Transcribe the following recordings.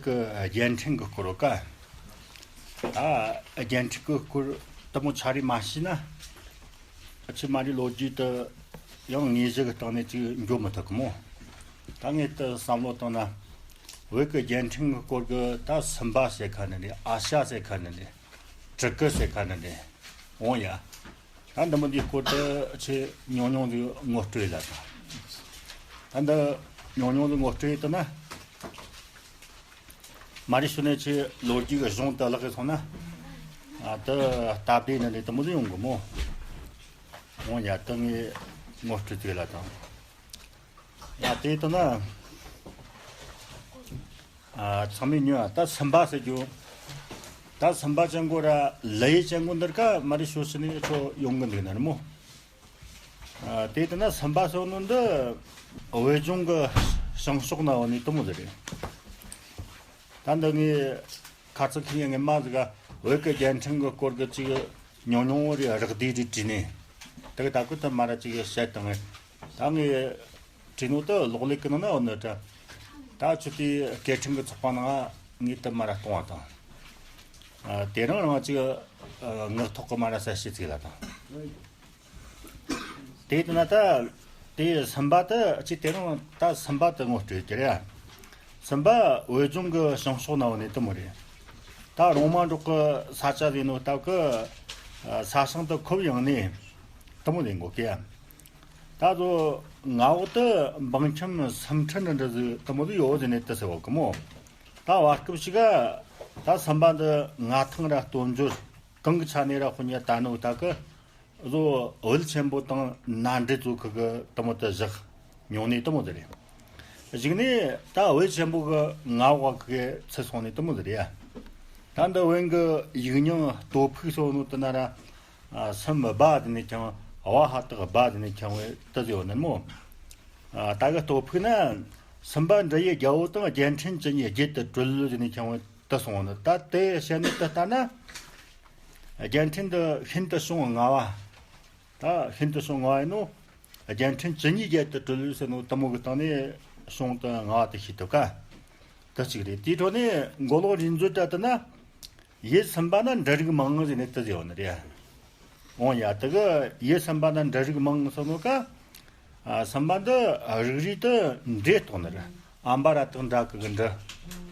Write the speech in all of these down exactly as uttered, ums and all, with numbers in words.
གི་རྒྱལ་ཕྲན་གི་སྐོར་བ་ཀ། ད་རྒྱལ་ཕྲན་གི་སྐོར་དུ་མོ་ཆ་རེ་མ་ཤེས་ན། ཨ་ཆི་མ་རེ་ལོ་རྒྱུས་དུ་ཡང་དངོས་གཞི་གི་སྟེང་ནས་ཅིག་འགྱོ་མི་ཐུབ་གི་མོ། ད་ངས་དུ་བསམ་བློ་བཏང་ན། བོད་གི་རྒྱལ་ཕྲན་གི་སྐོར་གི་ད་སུམ་པ་ཟེར་ཁ་ནི་རེད། ཨ་ཤ་ཟེར་ཁ་ནི་རེད། ཀྲི་ཀི་ཟེར་ཁ་ནི་རེད། འོང་ཡ། ད་འདི་མོ་འདིའི་སྐོར་དུ་ཆེས་ཉུང་ཉུང་ཟིག་ངོ་སྤྲོད་ལ་དང་། ད་འདི་ཉུང་ཉུང་ཟིག་ངོ་སྤྲོད་དུ་ན། མ་རེ་ཤུ་ནས་ཆེས་ལོ་རྒྱུས་ཀྱི་གཞུང་དུ་ལག་གི་སོང་ན། ཨ་དུ་སྟབས་བདེ་ནི་འདི་དུ་མོ་ཟིག་ཡོང་གི་མོ། འོང་ཡ་དུ་ངས་ངོ་སྤྲོད་ཟིག་ལ་དང་། ཡ་དེ་དུ་ན། ཨ་ཚང་མས་ཉོན་ཨ་ད་སུམ་པ་ཟེར་རྒྱུ། ད་སུམ་པ་ཅན་གོ་ར་ལ་ཡེ་ཅན་གོ་འདིར་ཀ་མ་རེ་ཤོ་ཤི་ནི་ཁྱོ་ཡོང་གི་འདུག་ན་རེད་མོ། ཨ་དེ་ལྟ་ན་སུམ་པ་ཟེར་ནོ་འདི་བོད་ལྗོངས་གི་བྱང་ཕྱོགས་ན་བ་ནི་དུ་མོ་ཟེར་རེད། ད་འདི་ངས་ཁ་ཚིག་ཁི་ངས་མ་ཟིག་ག་བོད་གི་རྒྱལ་ཕྲན་གི་སྐོར་གི་ཅིག་ཉུང་ཉུང་བོ་རེ་རག་བསྡུས་རེ་བྲིས་ནས་དེ་གི་ད་ཀུ་ད་མ་ར་ཅིག་བཤད་དང་། ད་ངས། དྲི་ནོ་དུ་གློག་ཀླད་ཀི་ནང་ན་འོ་ནི་དྲ། ད་ཆུ་དེ་སྐད་འཕྲིན་གི་ཚོགས་པ་ནང་ང་ངས་དུ་མ་ར་གཏོང་བ་དང་། ཨ་དེ་རང་རང་ཅིག་ཨ་ངག་ཐོག་གི་མ་ར་གསལ་བཤད་ཅིག་ལ་དང་། དེ་དུ་ན་ད་དེ་སུམ་པ་དུ་ཅི་དེ་རང་ད་སུམ་པ་དུ་ངོ་སྤྲོད་ཀྱི་རེད། སུམ་པ་བོད་ལྗོངས་གི་བྱང་ཕྱོགས་ན་འོ་ནི་དུ་མོ་རེད། ད་རོང་མ་འབྲོག་གི་ས་ཆ་ཟེར་ནོ་སྟབས་གི་ཨ་ས་ཞིང་དུ་ཁོབ་ཡངས་ནས་དུ་མོ་ལེན་གོ་གི་ཡ། ད་གཟོད་མངའ་འོག་ཏུ་འབངས་ཁྱིམ་སུམ་ཁྲི་འདྲ་འདྲ་ཟིག་དུ་མོ་ཟིག་ཡོད་ཟེར་ནས་དུ་ཟེར་བ་གི་མོ། ད་བར་སྐབས་ཤིག་ག་ད་སུམ་པ་འདི་མངའ་ཐང་ར་སྟོབས་འབྱོར་གང་གི་ཆ་ནས་ར་དཔོན་ཉ་ད་ནོ་ད་གི་གཟོད་བོད་ཆེན་པོ་དང་མནའ་འབྲེལ་ཚོ་ཁུ་གི་དུ་མོ་དུ་བཞག་མྱོང་ནས་དུ་མོ་དུ་རེད། གཞུག་ནས་ད་བོད་ཆེན་པོ་གི་མངའ་འོག་གི་ཚུད་སོང་ནས་དུ་མོ་དུ་རེད། ད་འདི་བོན་གི་ཡིག་རྙིང་སྟོབས་ཕུག་སོགས་ནོ་དུ་ན་ར། ཨ་སུམ་སྦ་དེ་ནས་ཀྱང་བ་ཧ་དག་སྦ་དེ་ནས་ཀྱང་བའི་ཏི་ཟེར་བ་ནི་མོ། ཨ་ད་གི་སྟོབས་ཕུག་ན་སུམ་པ་འདྲ་ཡི་རྒྱལ་པོ་དང་རྒྱལ་ཕྲན་བཅུ་གཉིས་བརྒྱད་དུ་གྲོལ་ཟེར་ནས་ཀྱང་བའི་ཏི་སོང་བ་ནི། ད་དེ་བཤད་ནི་ཏི་ལྟ་ན། རྒྱལ་ཕྲན་འདི་ཤིན་ཏུ་བྱུང་ལྔ་བ། ད་ཤིན་ཏུ་བྱུང་ལྔ་བ་ཡིན་ནོ། རྒྱལ་ཕྲན་བཅུ་གཉིས་བརྒྱད་དུ་གྲོལ་ཟེར་ནོ་དུ་མོ་གི་སྟེང་ནས་བྱུང་དུ་ལྔ་བ་དུ་ཤེས་ཐུབ་ཀ། དུ་གཅིག་རེད། དེའི་འཕྲོ་ནས་མགོ་ལོག་རིག་མཛོད་ད་ལྟ་ན། ཡུལ་སུམ་པ་ན་འབྲུ་རིགས་མང་ཟེར་ནས་དུ་ཟེར་བ་ནི་རེད། འོང་ཡ་དུ་གི་ཡུལ་སུམ་པ་ན་འབྲུ་རིགས་མང་ཟེར་ནོ་ཀ། ཨ་སུམ་པ་འདི་རིགས་རུས་དུ་འབྲེ་གཏོགས་ནི་རེད། ཨམ་པ་ར་དང་འདྲ་གི་གི་འབྲུ།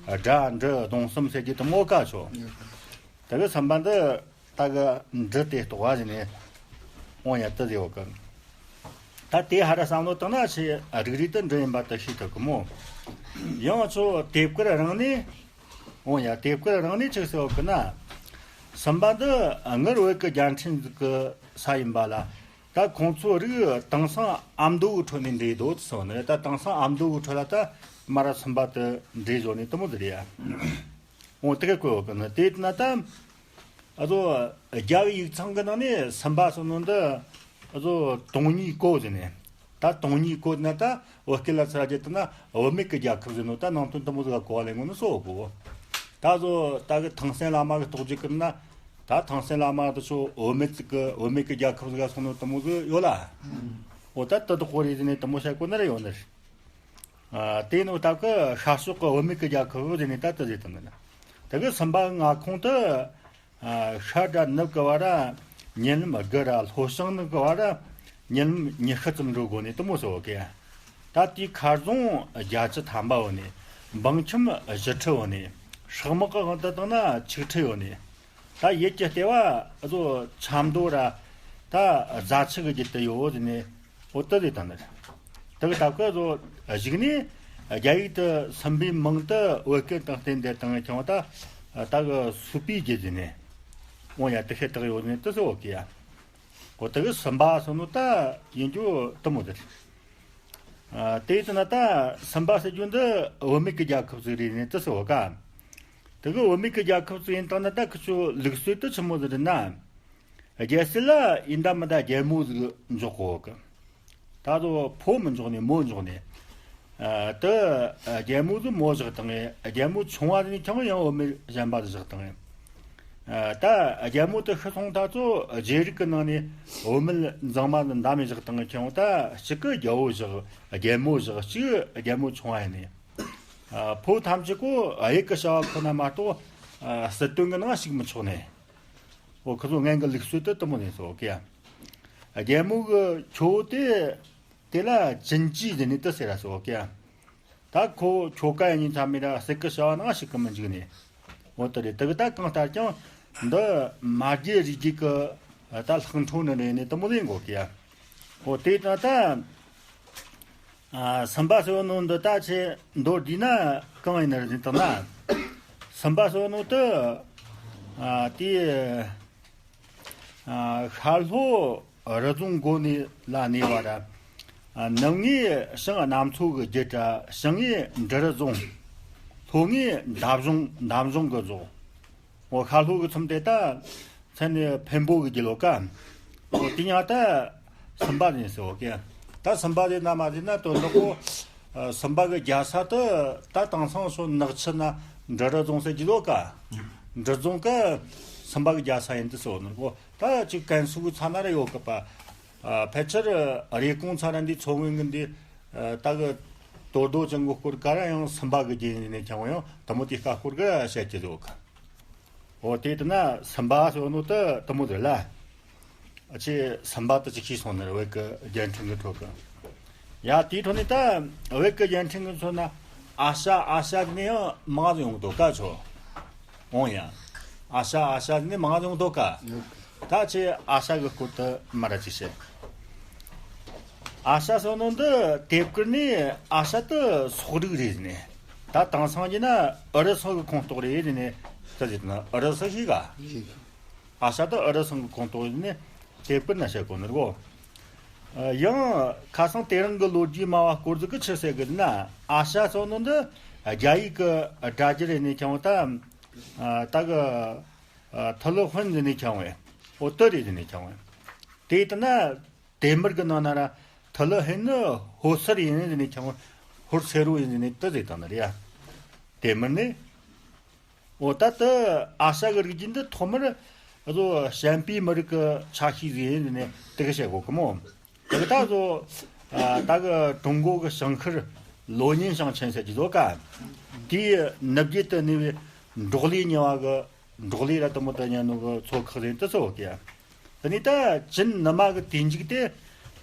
སྒྲ་འབྲུ་གདོང་གསུམ་ཟེར་གྱི་དུ་མོ་ཀ་ཆོ། དུ་གི་སུམ་པ་འདི་ད་གི་འབྲུ་དེ་གཏོགས་བ་ཟེར་ནས་འོང་ཡ་དུ་ཟེར་བ་ཀ། ད་དེ་ཧ་ར་བསམ་བློ་བཏང་ན་ཆེ་རིགས་རུས་དུ་འབྲུ་ཡིན་པ་དུ་ཤེས་ཐུབ་གི་མོ། ཡང་ཆོ་དེབ་དཀར་རང་ནས། འོང་ཡ་དེབ་དཀར་རང་ནས་ཅིག་ཟེར་བ་ཀི་ན། སུམ་པ་འདི་སྔར་བོད་ཀྱི་རྒྱལ་ཕྲན་ཟིག་གི་ས་ཡིན་པ་ལ། ད་ཁོང་ཚོ་རིགས་དེང་སང་ཨ་མདོ་གི་ཁྲོད་ནས་འདྲེས་འདུག་ཟེར་བ་ནི། ད་དེང་སང་ཨ་མདོ་གི་ཁྲོད་ལ་ད་མ་ར་སུམ་པ་དུ་འདྲེས་བཟོ་ནས་དུ་མོ་དུ་རེད་ཡ། འོང་དེ་ག་བཀོད་བ་ཀི་ན་དེ་ན་ད། ཨ་ཚོ་རྒྱ་བའི་ཡིག་ཚང་གི་ནང་ནས་སུམ་པ་ཟེར་ནོ་འདི་ཨ་ཚོ་དོང་ཉིད་གོ་ཟེར་ནས། ད་དོང་ཉིད་གོ་ན་ད་བོད་སྐད་ལ་ཚར་རྒྱུ་དེ་ན་བུད་མེད་ཀྱི་རྒྱལ་ཁབ་ཟེར་ནོ་ད་ནང་དོན་དུ་མོ་ཟིག་གོ་བ་ལེན་ངོ་ནི་སོ་གོ། ད་ཨ་ཚོ་ད་གི་ཐང་སན་བླ་མ་གི་རྟོགས་བརྗོད་ཀི་ན། ད་ཐང་སན་བླ་མ་དུ་ཆོ་བུད་མེད་ཅིག་གི་བུད་མེད་ཀྱི་རྒྱལ་ཁབ་ཟིག་ག་སོང་ནོ་དུ་མོ་ཟིག་ཡོད་ལ། འོ་ད་དུ་དོག་གོ་རེད་ཟེར་ནས་དུ་མོ་བཤད་གོ་ནི་ར་ཡོད་ནི་རེད། ཨ་དེ་ནོ་ད་གི་ཤར་ཕྱོགས་ཀྱི་བུད་མེད་ཀྱི་རྒྱལ་ཁབ་ཟེར་ནས་ད་དུ་ཟེར་དུ་ནི་ན། ད་གི་སུམ་པ་མངའ་ཁོངས་དུ། ཨ་ཤར་དང་ནུབ་ཀྱི་བར་ར་ཉིན་ལམ་དགུ་ར་ལྷོ་བྱང་ནུབ་ཀྱི་བར་ར་ཉིན་ལམ་ཉི་ཤུ་ཙམ་འགྲོ་དགོས་ནས་དུ་མོ་ཟེར་བ་ཀི། ད་དེའི་ཁར་རྫོང་བརྒྱད་ཅུ་ཐམ་པ་བོ་ནས་འབངས་ཁྱིམ་བཞི་ཁྲི་བོ་ནས་སྲག་དམག་གི་དབང་དུ་བཏང་ན་ཆིག་ཁྲི་ཡོད་ནས། ད་ཡུལ་གྱི་ལྟེ་བ་ཨ་ཚོ་ཆབ་མདོ་ར་ད་རྫ་ཆུ་གི་རྒྱུད་དུ་ཡོད་ཟེར་ནས། འོ་དེ་ལས་དང་ནི། དེ་གི་ད་ཁོ་ཚོ་གཞུག་ནས་རྒྱ་ཡིག་ཏུ་སུམ་པའི་མིང་དུ་བོད་སྐད་དང་བསྟན་ཏེ་དང་ཁྱོང་ད་ད་གི་སུ་པའི་རྒྱུད་ཟེར་ནས། འོང་ཡ་དེ་ཤེས་དག་ཡོད་ནས་དེ་ཟེར་བ་ཀི་ཡ། འོ་དེ་གི་སུམ་པ་ཟེར་ནོ་ད་ཡིན་རྒྱུ་དུ་མོ་དེ་རེད། ཨ་དེ་ཡིན་ན་ད་སུམ་པ་ཟེར་རྒྱུ་འདི་བུད་མེད་ཀྱི་རྒྱལ་ཁབ་ཟིག་རེད་ནས་དེ་ཟེར་བ་ཀ། དེ་གི་བུད་མེད་ཀྱི་རྒྱལ་ཁབ་ཟིག་ཡིན་དང་ན་ད་ཁི་ཆོ་ལུགས་སྲོལ་དུ་ཆི་མོ་ཟིག་རེད་ན། རྒྱལ་སྲིད་ལ་ཡིན་ད་མིན་ད་རྒྱལ་མོ་ཟིག་འཇོག་གོ་གི། ད་དུ་ཕོ་མི་འཇོག་ནས་མོ་འཇོག་ནས། ཨ་དུ་རྒྱལ་མོ་ཟིག་མོ་བཞག་དང་ངས་རྒྱལ་མོ་ཆུང་བ་ཟིག་ཀྱང་ཡང་བུད་མེད་གཞན་པ་ཟིག་བཞག་དང་ངས། ཨ་ད་རྒྱལ་མོ་དུ་ཤི་སོང་ད་ཚོ་རྗེ་རིགས་ཀྱི་ནང་ནས་བུད་མེད་མཛངས་མ་ཟིག་འདམ་མི་བཞག་དང་ངས་ཀྱང་ད་གཅིག་གི་རྒྱལ་བོ་བཞག་རྒྱལ་མོ་བཞག་གཅིག་རྒྱལ་མོ་ཆུང་བ་ཡིན་ནས། ཨ། ཕོ་ཐམས་ཅད་ཀོ་དབྱིག་གི་བྱ་བ་ཁོ་ན་མ་གཏོགས། ཨ། སྲིད་དོན་གི་ནང་ཞུགས་མི་ཆོག་ནས། འོ་ཁོ་ཚོ་སྔོན་གི་ལུགས་སྲོལ་དེ་དེ་མོ་ནས་སོ་ཀེ། རྒྱལ་མོ་གི་ཁྱོ་བོ་དེ་དེ་ལ་ཅིན་ཅི་ཟེར་ནས་དེ་ཟེར་ར་སོ་ཀེ། ད་ཁོ་ཁྱོ་ག་ཡིན་ཚ་མི་ར་སྲིད་གི་བྱ་བ་ནང་ཞུགས་གི་མི་འཇུག་ནས། འོ་དེ་རེད། དེ་གི་ད་གང་ལྟར་ཀྱང་འདི་མ་རྒྱལ་རིགས་རྒྱུད་གི་ད་ལྷག་འཕྲོ་ནི་རེད་ནས་དེ་མོ་ལས་འགོ་ཀེ། འོ་དེ་ད་ད། ཨ། སུམ་པ་ཟེར་བ་ནོ་འདི་ད་ཆེ་མདོར་བསྡུས་ན་གང་ཡིན་ནི་རེད་ཟེར་བཏང་ན། སུམ་པ་ཟེར་བ་ནོ་དེ། ཨ། དེ། ཨ། ཤར་ལྷོ་རི་རྫོང་མགོ་ནས་ལ་གནས་པ་ར། ཨ། ནུབ་ངོས་བྱང་གནམ་མཚོ་གི་རྒྱུད་ར། བྱང་ངོས་འབྲི་རུ་རྫོང་། ལྷོ་ངོས་འདབ་གཞུང་འདམ་གཞུང་གི་རྫོང་། འོ་ཤར་ལྷོ་གི་ཚོམས་དེ་ད་མཚན་ནི་འཕན་པོ་གི་རྒྱུད་ལོ་ཀ། འོ་དེ་ཡང་ད་སུམ་པ་ཡིན་ཟེར་བ་ཀེ། ད་སུམ་པ་དེ་ན་མ་དེ་ན་དོན་དག་གོ། ཨ། སུམ་པ་གི་རྒྱལ་ས་དེ་ད་དེང་སང་སོ་ནག་ཆུ་ན་འབྲི་རུ་རྫོང་ཟེར་རྒྱུད་ལོ་ཀ། འབྲི་རྫོང་གི་སུམ་པ་གི་རྒྱལ་ས་ཡིན་དུ་ཟེར་བ་ནོ་གོ། ད་ཅིག་ཀན་སུའུ་གི་ཚ་ན་ར་ཡོད་གི་པ། ཨ། ཕལ་ཆེར་རེ་ཀོང་ཚ་ར་འདི་མཚོ་སྔོན་གི་འདི། ཨ། ད་གི་དོ་རྡོ་ཅན་གི་སྐོར་ག་ར་ཡང་སུམ་པ་གི་རྒྱུད་ཡིན་ནས་ཀྱང་ཡང་དེ་མོ་དེ་ཀ་སྐོར་གི་ར་བཤད་ཀྱི་ཡོད་གི། འོ་དེ་ལྟ་ན་སུམ་པ་ཟེར་བ་ནོ་དེ་དེ་མོ་རེད་ལ། ཨ་ཆེ་སུམ་པ་དེ་ཅིག་ཤེས་སོང་ནི་རེད། བོད་ཀྱི་རྒྱལ་ཕྲན་གྱི་ཁྲོད་ཀྱི། ཡ་དེའི་ཁྲོད་ནས་ད་བོད་ཀྱི་རྒྱལ་ཕྲན་གྱི་མཚོན་ན་ཨ་ཤ་ཨ་ཤ་ནས་ཡང་མང་ཙམ་ཡོང་འདུག་ག་ཆོ། འོང་ཡ། ཨ་ཤ་ཨ་ཤ་ནས་མང་ཙམ་ཡོང་འདུག་ག། ད་ཆེ་ཨ་ཤ་གི་སྐོར་དུ་མ་ར་ཅིག་བཤད། ཨ་ཤ་ཟེར་ནོ་འདི་དེབ་ཀར་ནས་ཨ་ཤ་དེ་སོག་རིགས་རེད་ནས། ད་དེང་སང་གི་ན་ཨུ་རུ་སུ་གི་ཁོངས་གཏོགས་རེད་ནས། ད་ཟེར་ན་ཨུ་རུ་སུ་ཞིག་ག། ཨ་ཤ་དེ་ཨུ་རུ་སུ་གི་ཁོངས་གཏོགས་རེད་ནས་དེབ་ཀར་ན་བཤད་གོ་ནི་རེད་གོ། ཡང་ཁ་སང་དེ་རིང་གི་ལོ་རྒྱུས་སྨྲ་བ་སྐོར་ཟིག་གི་ཆི་ཟེར་གི་ན། ཨ་ཤ་ཟེར་ནོ་འདི་རྒྱ་ཡིག་གི་སྒྲ་སྒྱུར་རེད་ནས་ཀྱང་ད། ད་གི་ཐི་ལི་ཧོན་ཟེར་ནས་ཀྱང་བས། འོ་དེ་རེད་ཟེར་ནས་ཀྱང་བས། དེ་ལྟ་ན། དེ་མུར་གི་ནང་ན་ར་ཐི་ལི་ཧན་ནི་ཧོར་སེར་ཡིན་ཟེར་ནས་ཀྱང་ཧོར་སེར་རོ་ཡིན་ཟེར་ནས་དེ་ཟེར་དང་ནི་རེད་ཡ། དེ་མུར་ནི། འོ་ད་དེ་ཨ་ཤ་གི་རིགས་རྒྱུད་འདི་ཐོག་མར་ཨ་ཟོ་ཞན་པའི་མི་རིགས་ཀྱི་ཆ་ཤས་ཟིག་ཡིན་ཟེར་ནས་དེ་གི་བཤད་གོ་གི་མོ། དེ་གི་ད་ཟོ་ད་གི་ཀྲུང་གོ་གི་ཞིང་ཁུལ་ལོ་ཉིན་ཞིང་ཆེན་ཟེར་གྱི་ཟོ་ཀ། དེའི་ནུབ་རྒྱུད་དུ་གནས་པའི་འབྲོག་ལས་གཉེར་བ་གི། འབྲོག་ལས་ར་དེ་མོ་དེ་ཉན་ནོ་གི་ཚོ་ཁག་རེད་དེ་ཚོ་ཀེ། དེ་ནས་ད་ཅིན་ནུ་མ་གི་དུས་མཇུག་དེ་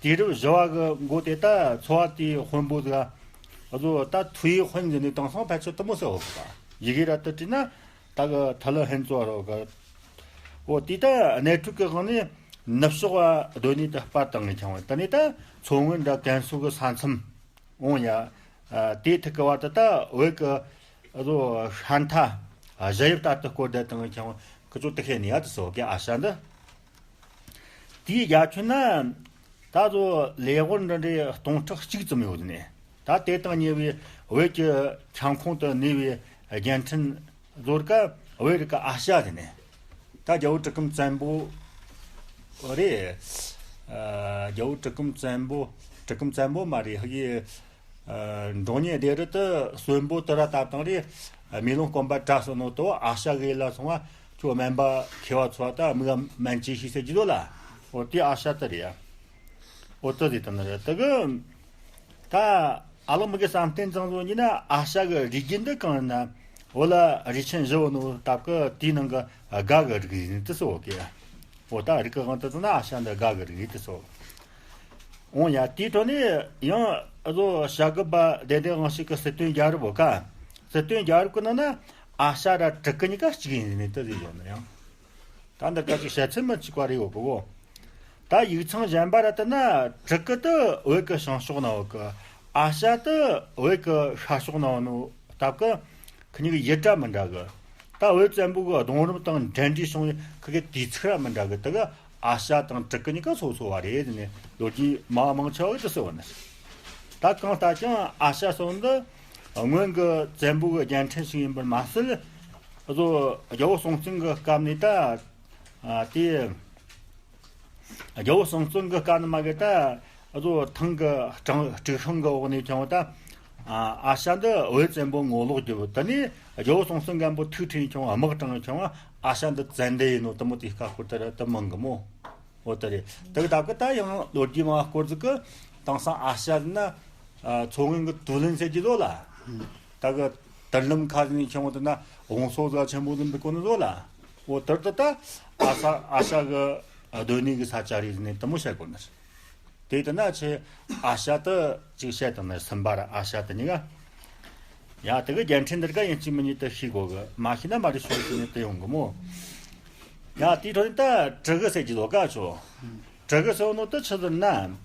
དུས་རབས་བཞི་བ་གི་མགོ་དེ་ད་ཚོ་བ་དེའི་དཔོན་པོ་ཟིག་ཨ་ཟོ་ད་ཐུའེ་ཧོན་ཟེར་ནས་དེང་སང་ཕལ་ཆེར་དེ་མོ་ཟེར་བ་གི་པ། ཡི་གེ་ར་དེ་བྲིས་ན་ད་གི་ཐི་ལི་ཧན་ཙོ་རོ་གི། འོ་དེ་ད་གནས་འཕྲོད་གི་དབང་ནས་ནུབ་ཕྱོགས་བ་སྡོད་ནས་ད་སྤར་བཏང་ངེ་ཁྱང་བ། དེ་ནས་ད་མཚོ་སྔོན་འདྲ་ཀན་སུའུ་གི་ས་མཚམས། འོང་ཡ། ཨ། དེའི་ཐད་ཀྱི་བར་དུ་ད་བོད་ཀྱི་ཨ་ཟོ་ཤཱན་ཐ་གཞལ་ཡས་ལྟར་དུ་སྐོར་བསྡད་དང་ཀྱང་ཁི་ཚོ་དེ་ཁས་ནི་ཡ་དེ་སོ་ཀེ་ཨ་ཤ་འདི། དེའི་རྒྱ་ཁྱོན་ན་ད་ཟོ་ལེ་དབར་འདྲ་འདྲའི་སྟོང་ཕྲག་གཅིག་ཙམ་ཡོད་ནས། ད་དེ་དང་ཉེ་བའི་བོད་ཀྱི་ཁྱབ་ཁོངས་དུ་གནས་པའི་རྒྱལ་ཕྲན་ཟོར་ཀ་བོད་རིགས་ཀྱི་ཨ་ཤ་དེ་ནས། ད་རྒྱལ་བོ་གྲི་གུམ་བཙན་པོ་རེད། ཨ། རྒྱལ་བོ་གྲི་གུམ་བཙན་པོ། གྲི་གུམ་བཙན་པོ་མ་རེད། ཧི་གི། ཨ། འབྲོང་གཉན་སྡེ་རུ་དུ་གསོན་པོ་དུ་ར་བཏབ་བཏང་རེད། མེ་ལོང་སྐོམ་པ་བཀྲ་སོ་ནོ་དོ་ཨ་ཤ་གི་ལ་སོང་བ་ཁྱོད་སྨན་པ་མཁས་པ་ཚོ་ད་མིག་སྨན་ཅི་ཤེས་ཟེར་གྱི་འདུག་ལ། འོ་དེ་ཨ་ཤ་དུ་རེད་ཡ། འོ་དེ་ཟེར་དུ་ནི་རེད་དུ་གི། ད་ཨ་ལགས་མི་གི་བསམ་གཏན་ཙང་ཚོ་ཡིན་ན་ཨ་ཤ་གི་རིགས་རྒྱུད་འདི་གང་ཡིན་ན། འོ་ལ་རིགས་ཆེན་བཞི་བོ་ནོ་སྟབས་ཀི་དེའི་ནང་གི་དགའ་གི་རིགས་ཡིན་དུ་སོ་ཀེ། འོ་ད་རིགས་ཀྱི་དབང་དུ་བཏང་ན་ཨ་ཤ་འདི་དགའ་གི་རིགས་ཡིན་དུ་སོ། འོང་ཡ། དེའི་ཐོག་ནས་ཡང་ཨ་ཟོ་བྱ་རྒོད་པ་བདེ་ལྡན་དབང་ཕྱུག་གི་སྲིད་དོན་རྒྱལ་རབས་བོ་ཀ། སྲིད་དོན་རྒྱལ་རབས་ཀྱི་ནང་ན་ཨ་ཤ་ར་གྲི་གུ་གཉིས་ཀ་གཅིག་ཡིན་ནི་དུ་ཟེར་ཡོད་ནི་ཡང་། ད་འདི་སྐད་ཅིག་བཤད་ཚུལ་མི་གཅིག་པ་རེད་ཡོད་གི་གོ། ད་ཡིག་ཚང་གཞན་པ་ར་ལྟ་ན་གྲི་གུ་དུ་བོད་ཀྱི་བྱང་ཕྱོགས་ན་ཡོད་གི། ཨ་ཤ་དུ་བོད་ཀྱི་ཤར་ཕྱོགས་ན་ཡོད་ནོ་སྟབས་ཀི་ཁི་གཉིས་ཀྱི་ཡུལ་གྲུ་མི་འདྲ་གི། ད་བོད་བཙན་པོ་གི་གདུང་རབས་དང་འབྲེལ་འདྲིས་བྱུང་བའི་ཁི་གི་དུས་ཚིགས་ར་མི་འདྲ་གི། དུ་གི་ཨ་ཤ་དང་གྲི་གུ་གཉིས་ཀ་སོ་སོ་བ་རེད་ནས་ལོ་རྒྱུས་མང་མང་ཆེ་བ་གི་དུ་སོ་བ་ནི། ད་གང་ལྟར་ཀྱང་ཨ་ཤ་སོ་འདི་སྔོན་གྱི་བཙན་པོ་གི་རྒྱལ་ཕྲན་ཞིག་ཡིན་པར་མ་ཟད། ཨ་ཟོ་རྒྱལ་པོ་སྲོང་བཙན་གྱི་སྐབས་ནས་ད། ཨ། དེ། རྒྱལ་པོ་སྲོང་བཙན་གྱི་སྐབས་ནས་མ་གི་ད། ཨ་ཟོ་ཐང་གི་དྲང་དཀྲུག་ཤིང་གི་འོག་ནས་ཀྱང་ད། ཨ། ཨ་ཤ་འདི་བོད་བཙན་པོ་ངོ་ལོག་རྒྱུ་དེ་ནས་རྒྱལ་པོ་སྲོང་བཙན་སྒམ་པོ་ཐུགས་ཁྲོས་ཀྱང་དམག་དྲངས་ཀྱང་ཨ་ཤ་འདི་བཙན་འདྲེ་ཡིན་ནོ་དུ་མོ་དེ་ཁ་སྐོར་དེ་ར་དུ་མང་གི་མོ། འོ་དེ་རེད། དེ་གི་ད་གི་ད་ཡང་ལོ་རྒྱུས་མང་སྐོར་ཟིག་གི་དེང་སང་ཨ་ཤ་ན། ཨ། མཚོ་སྔོན་གི་ཏུའུ་ལིན་ཟེར་གྱི་ལོ་ལ། ད་གི་དུར་ལམ་ཁ་ཟིག་ནས་ཁྱེར་འོང་དུ་ན་བོང་སོ་ཟིག་ཆེན་པོ་ཟིག་འབུད་གོ་ནི་བཟོ་ལ། འོ་དུར་དུ་ད་ཨ་ས་ཨ་ཤ་གི་སྡོད་གནས་གི་ས་ཆ་རེད་ཟེར་ནས་དེ་མོ་བཤད་གོ་ནི། དེ་དུ་ན་ཆེ་ཨ་ཤ་དུ་ཅིག་བཤད་དང་ནི་སུམ་པ་ར་ཨ་ཤ་དུ་གཉིས་ཀ། ཡ་དེ་གི་རྒྱལ་ཕྲན་འདིར་ཀ་ཡིན་གཅིག་མིན་གཉིས་དུ་ཤེས་དགོ་གི། མ་ཤེས་ན་མ་རེད་ཤོད་ཟེར་ནས་དུ་ཡོང་གི་མོ། ཡ་དེའི་འཕྲོ་ནས་ད་དྲི་གི་ཟེར་གྱི་ལོ་ཀ་ཆོ། དྲི་གི་ཟེར་ནོ་དུ་ཆི་ཟེར་ན།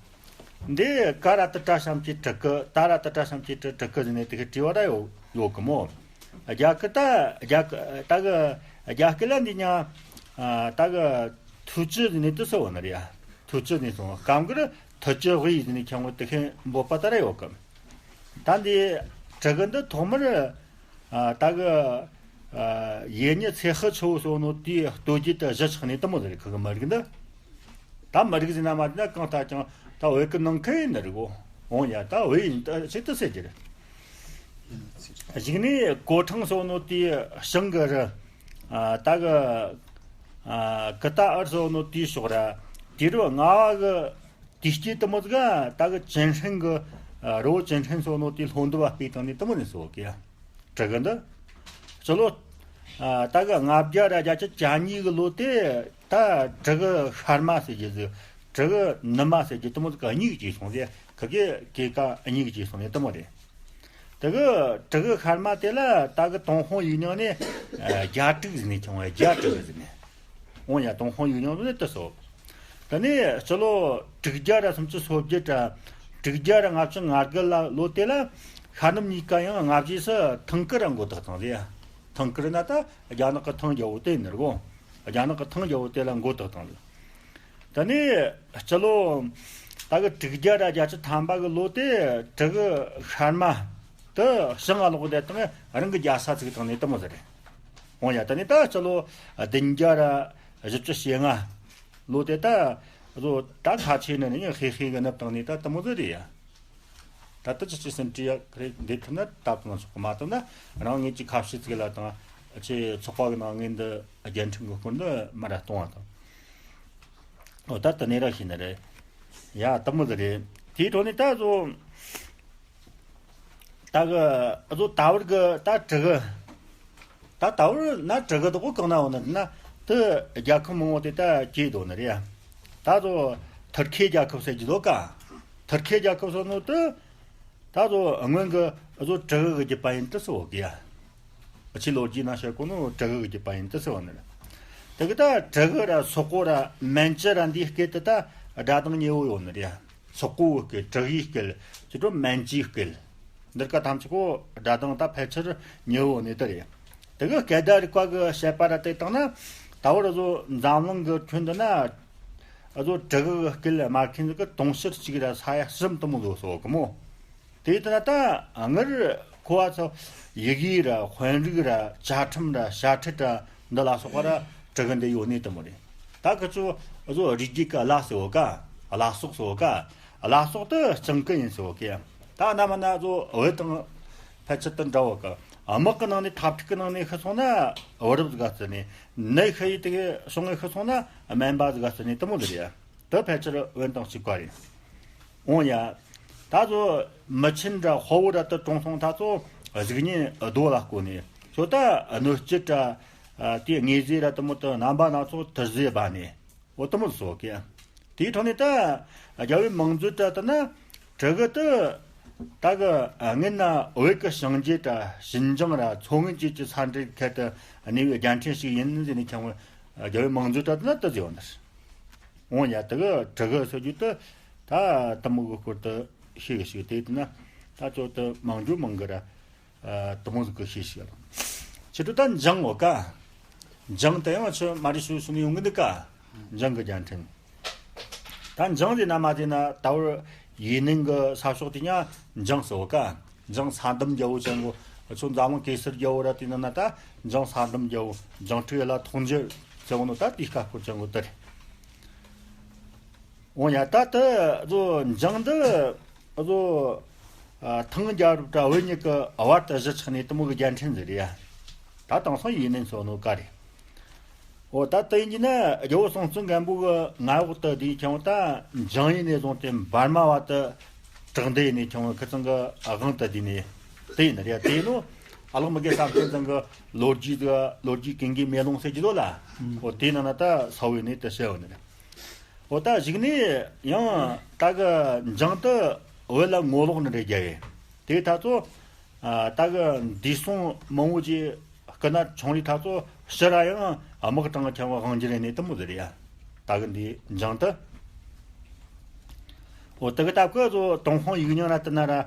འདི་ཀ་ར་ཏི་ཏྲ་ཞབས་ཀྱུ་དྲི་གི། ཏ་ར་ཏི་ཏྲ་ཞབས་ཀྱུ་ཏྲི་དྲི་གི་ཟེར་ནས་དེ་གི་དྲི་བ་ར་ཡོད་ཡོད་གི་མོ། རྒྱ་སྐད་ད་རྒྱ་སྐད་ད་གི་རྒྱ་སྐད་ལ་འདི་ཉ་ད་གི་ཐུ་ཅི་ཟེར་ནས་དུ་ཟེར་བ་ནི་རེད་ཡ། ཐུ་ཅི་ནས་སོང་སྐབས་འགར་ཐུ་ཅི་ཝི་ཟེར་ནས་ཁྱེར་འོང་དུ་ཁེ་འབོད་པ་ད་ར་ཡོད་གི། ད་འདི་དྲི་གི་འདི་ཐོག་མར་ད་གི་ཡེ་ཉི་ཚེ་ཧི་ཆུ་བོ་སོ་ནོ་དེའི་སྟོད་རྒྱུད་དུ་གཞི་ཆགས་ནས་དུ་མོ་ཟེར་ཁུ་གི་མི་རིགས་འདི། ད་མི་རིགས་ཟེར་ན་མ་ཟེར་ན་གང་ལྟར་ཀྱང་ད་བོད་ཀྱི་ནང་ཁུལ་ཡིན་ནི་རེད་གོ། འོང་ཡ་ད་བོད་ཡིན་ད་ཆེད་དུ་ཟེར་གྱི་རེད། གཞུག་ནས་གོ་ཁྲང་སོ་ནོ་དེའི་ཞང་གི་རི། ད་གི་ཀི་ཏ་ཨར་སོ་ནོ་དེའི་ཕྱོགས་ར། དེ་རུ་རྔ་བ་གི་དེའི་དཀྱིལ་དུ་མོ་ཟིག་ག་ད་གི་ཅན་ཧྲན་གི་རི་བོ་ཅན་ཧྲན་སོ་ནོ་དེའི་ལྷོ་འདབས་བ་སྤོས་བཏང་ནས་དུ་མོ་ནས་སོ་གི་ཡ། དྲི་གི་འདི། སྤྱི་ལོ། ད་གི་ལྔ་བརྒྱ་ར་བརྒྱད་ཅུ་གྱ་གཉིས་གི་ལོ་དེ་ད་དྲི་གི་ཤར་མ་ཟེར་གྱི་ཟིག་དྲི་གི་ནུབ་མ་ཟེར་གྱི་དུ་མོ་ཟིག་ག་གཉིས་ཀྱིས་སོང་སྟེ་ཁི་གི་གེ་ཀ་གཉིས་ཀྱིས་སོང་ནས་དུ་མོ་རེད། དེ་གི་དྲི་གི་ཤར་མ་དེ་ལ་ད་གི་ཏུན་ཧོང་ཡིག་རྙིང་ནས་རྒྱ་དྲུག་ཟེར་ནས་ཁྱོང་བའི་རྒྱ་དྲུག་ཟེར་ནས། འོང་ཡ་ཏུན་ཧོང་ཡིག་རྙིང་ནས་དུ་སོ། དེ་ནས་སྤྱི་ལོ་དྲུག་བརྒྱ་ར་སུམ་ཅུ་སོ་བརྒྱད་ར་དྲུག་བརྒྱ་ར་ལྔ་བཅུ་ང་དགུ་ལ་ལོ་དེ་ལ་ཤར་ནུབ་གཉིས་ཀ་ཡང་སྔ་རྗེས་སུ་ཐང་ཀི་ར་མགོ་བཏགས་བཏང་ཟེར་ཡ། ཐང་ཀི་ར་ན་ད་རྒྱ་ནག་གི་ཐང་རྒྱལ་བོ་དེ་ཡིན་ནི་རེད་གོ། རྒྱ་ནག་གི་ཐང་རྒྱལ་བོ་དེ་ལ་མགོ་བཏགས་བཏང་ཟེར། དེ་ནས་སྤྱི་ལོ་ད་གི་དྲུག་བརྒྱ་ར་བརྒྱད་ཅུ་ཐམ་པ་གི་ལོ་དེ་དྲི་གི་ཤར་མ་དུ་ཞང་ང་ལོག་དེ་དང་རང་གི་རྒྱལ་ས་ཚུགས་བཏང་ནས་དུ་མོ་ཟེར་རེད། འོང་ཡ་དེ་ནས་ད་སྤྱི་ལོ་བདུན་བརྒྱ་ར་བཞི་བཅུ་ཞེ་ལྔ་ལོ་དེ་ད་བཟོ་ད་ཁ་ཆེ་ནི་ནི་ཧེ་ཧེ་གི་ནུབ་བཏང་ནས་ད་དུ་མོ་ཟེར་རེད་ཡ། ད་ལྟ་ཅི་ཅི་སེམས་ཁྲལ་ཡག་རེད་འདི་ཐུབ་ན་ད་དུང་ཆོག་གི་མ་ཐུབ་ན་རང་ངེད་ཀྱི་ཁ་ཕྱི་ཚིག་ལ་དང་ཆེ་ཚོགས་པ་གི་ནང་ངེད་འདི་རྒྱལ་ཕྲན་གི་སྐོར་འདི་མ་ར་གཏོང་བ་དང་། འོ་ད་ལྟ་ནས་ར་ཤེས་ནི་རེད། ཡ་དུ་མོ་ཟིག་རེད། དེའི་ཐོག་ནས་ད་བཟོ་ད་གི་བཟོ་ད་བར་གི་ད་དྲི་གི་ད་ད་བར་ན་དྲི་གི་དོག་གང་ན་འོ་ན་ན་དུ་རྒྱལ་ཁབ་མང་བོ་དེ་ད་སྐྱེས་འདུག་ནི་རེད། ད་བཟོ་ཐུར་ཁེ་རྒྱལ་ཁབ་ཟེར་གྱི་འདུག་ག་ཐུར་ཁེ་རྒྱལ་ཁབ་སོ་ནོ་དུ། ད་གཟོད་སྔོན་གྱི་གཟོད་དྲི་གི་གི་རྒྱུད་པ་ཡིན་དུ་སོ་གི་ཡ། ཕྱི་ལོ་རྒྱུས་ན་བཤད་གོ་ནོ་དྲི་གི་གི་རྒྱུད་པ་ཡིན་དུ་སོ་ནི། དེ་གི་ད་དྲི་གི་ར་སོག་པོ་ར་མན་ཇུ་ར་འདིའི་སྐད་དུ་ད་སྒྲ་གདངས་ཉེ་བོ་ཡོད་ནི་རེད། སོག་པོའི་སྐད། དྲི་གིའི་སྐད། ཅི་འགྲོ་མན་ཇུའི་སྐད། འདིར་ཀ་ཐམས་ཅད་པོ་སྒྲ་གདངས་ད་ཕལ་ཆེར་ཉེ་བོ་ནི་དེ་རེད། དེ་གི་སྐད་བརྡ་རིག་པ་གི་བཤད་པ་ར་དེ་དང་ན་ད་བར་གཟོད་འཛམ་གླིང་གི་ཁྱོན་དུ་ན། ཨ་ཟོ་དྲི་གི་སྐད་སྨྲ་མཁན་ཟིག་གི་དུང་ཕྱུར་གཅིག་ར་ས་ཡ་གསུམ་དུ་མོ་ཟོ་སོ་གི་མོ། དེ་ལྟ་ན་ད་སྔར་ཁོ་བ་ཚོ་ཡི་གེ་ར་དཔོན་རིགས་ར་བཅའ་ཁྲིམས་ར་བྱ་ཁྲིད་ར་འདི་ལ་སོགས་པ་ར་དྲི་གི་འདི་ཡོད་ནི་དུ་མོ་རེད། ད་ཁི་ཚོ་ཨ་ཟོ་རིགས་རྒྱུད་གི་བླ་ཟེར་བོ་ཀ། བླ་སྲོག་ཟེར་བོ་ཀ། བླ་སྲོག་དུ་སྤྱང་ཀི་ཡིན་ཟེར་བོ་ཀ། ད་ན་མ་ན་ཨ་ཟོ་བོད་དང་ཕལ་ཆེར་དུ་འདྲ་བོ་ཀ། དམག་གི་ནང་ནས་འཐབ་འཁྲུག་གི་ནང་ནས་ཤི་སོང་ན་བུ་རབས་ཟིག་ག་བརྩི་ནས། ནད་ཤི་ཡི་དེ་གི་བྱུང་ངེ་ཤི་སོང་ན་སྨན་པ་ཟིག་ག་བརྩི་ནས་དུ་མོ་ཟིག་རེད། དུ་ཕལ་ཆེར་བོན་དང་གཅིག་པ་རེད། འོང་ཡ། ད་ཚོ་མི་ཆེན་འདྲ་དཔའ་བོ་ར་དུ་གྲོངས་སོང་ད་ཚོ་གཟུགས་བརྙན་རྡོ་ལ་བརྐོས་ནས་ཚོ་ད་གནོད་སྐྱེལ་ར་དེ་དངོས་རྫས་ར་དུ་མོ་དུ་རྣམ་པ་སྣ་ཚོགས་དུར་རྫས་སྦ་ནས། འོ་དུ་མོ་ཟོ་གི། དེའི་ཐོག་ནས་ད་རྒྱལ་བའི་མང་མཛོད་དྲ་དུ་ན་དྲི་གི་དུ་ད་གི་སྔན་ན་བོད་ཀྱི་ཞིང་རྗེ་དྲ་ཞིན་ཅང་ར་མཚོ་སྔོན་བཅས་ཀྱི་ས་འདྲའི་ཁད་དུ་གནས་པའི་རྒྱལ་ཕྲན་ཞིག་ཡིན་ཟེར་ནས་ཁྱེད་རྒྱལ་བའི་མང་མཛོད་དྲ་དུ་ན་དུ་ཟེར་བ་འདིར། འོང་ཡ་དུ་གི་དྲི་གི་ཟེར་རྒྱུ་དུ་ད་དུ་མོ་གི་སྐོར་དུ་ཤེས་གི་ཞིག་དེ་དུ་ན་ད་ཚོ་དུ་མང་རྒྱུ་མང་གི་ར། ཨ་དུ་མོ་ཟིག་གི་ཤེས་ཤིག་ལ། ཕྱི་དྲོ་ད་འཇང་འོ་ཀ། འཇང་དེ་ཡང་ཆུ་མ་རི་ཤུ་ཤུ་ནི་ཡོང་གི་འདུག་ཀ། འཇང་གི་རྒྱལ་ཕྲན། ད་འཇང་དེ་ན་མ་དེ་ན་ད་བར་ཡེ་ནན་གི་ས་ཕྱོགས་དེ་ཉ་འཇང་ཟེར་བོ་ཀ། འཇང་ས་དམ་རྒྱལ་བོ་ཅན་གོ། ཚོ་འཛམ་གླིང་གེ་སར་རྒྱལ་བོ་ར་དེ་ན་ན་ད་འཇང་ས་དམ་རྒྱལ་བོ་འཇང་ཁྲི་ཡ་ལ་ཐོག་འཇལ་ཟེར་བོ་ནོ་ད་དེ་ཀ་སྐོར་ཅན་གོ་དེ་རེད། འོ་ཡ་ད་དུ་བཟོ་འཇང་འདི་བཟོ་ཐང་རྒྱལ་རབས་དྲ་བོད་གཉིས་ཀྱི་བར་དུ་གཞི་ཆགས་ནས་དུ་མོ་གི་རྒྱལ་ཕྲན་ཟིག་རེད་ཡ། ད་དེང་སང་ཡེ་ནན་སོ་ནོ་ཀ་རེད། འོ་ད་དེ་ཡིན་གྱི་ན་རྒྱལ་བོ་སྲོང་བཙན་སྒམ་པོ་གི་མངའ་འོག་ཏུ་བསྡུས་ཀྱང་ད་འཇང་ཡེ་ནས་བཟུང་སྟེ་འབར་མ་བར་དུ་བྲག་འདི་ཡེ་ནས་ཀྱང་ཁི་ཚང་གི་དབང་དུ་བསྡུས་ནས། དེ་ཡིན་ན་རེད། དེ་ནོ་ཨ་ལགས་མི་དགེ་བསམ་གཏན་ཚང་གི་ལོ་རྒྱུས་དེ་ལོ་རྒྱུས་ཀུན་དགའི་མེ་ལོང་ཟེར་གྱི་འདུག་ལ། འོ་དེ་ནང་ན་ད་ས་བོན་ནས་དེ་བཤད་ཡོད་ནི་རེད། འོ་ད་གཞུག་ནས་ཡང་ད་གི་འཇང་དུ་བོད་ལ་ངོ་ལོག་ནི་རེད་རྒྱ་ཡིན། དེ་ད་ཚོ་ད་གི་འདས་སོང་མང་བོ་ཅིག་སྐུ་ན་ཆུང་རིགས་ད་ཚོ་ཕྱིར་ར་ཡང་དམག་དྲངས་ཁྱབ་དབང་སྒྱུར་ནས་དུ་མོ་ཟེར་ཡ། ད་གི་འདི་འཇང་དུ། འོ་དེ་གི་སྟབས་ཀྱིས་ཚོ་ཏུན་ཧོང་ཡིག་རྙིང་ན་དུ་ན་ར། ཨ།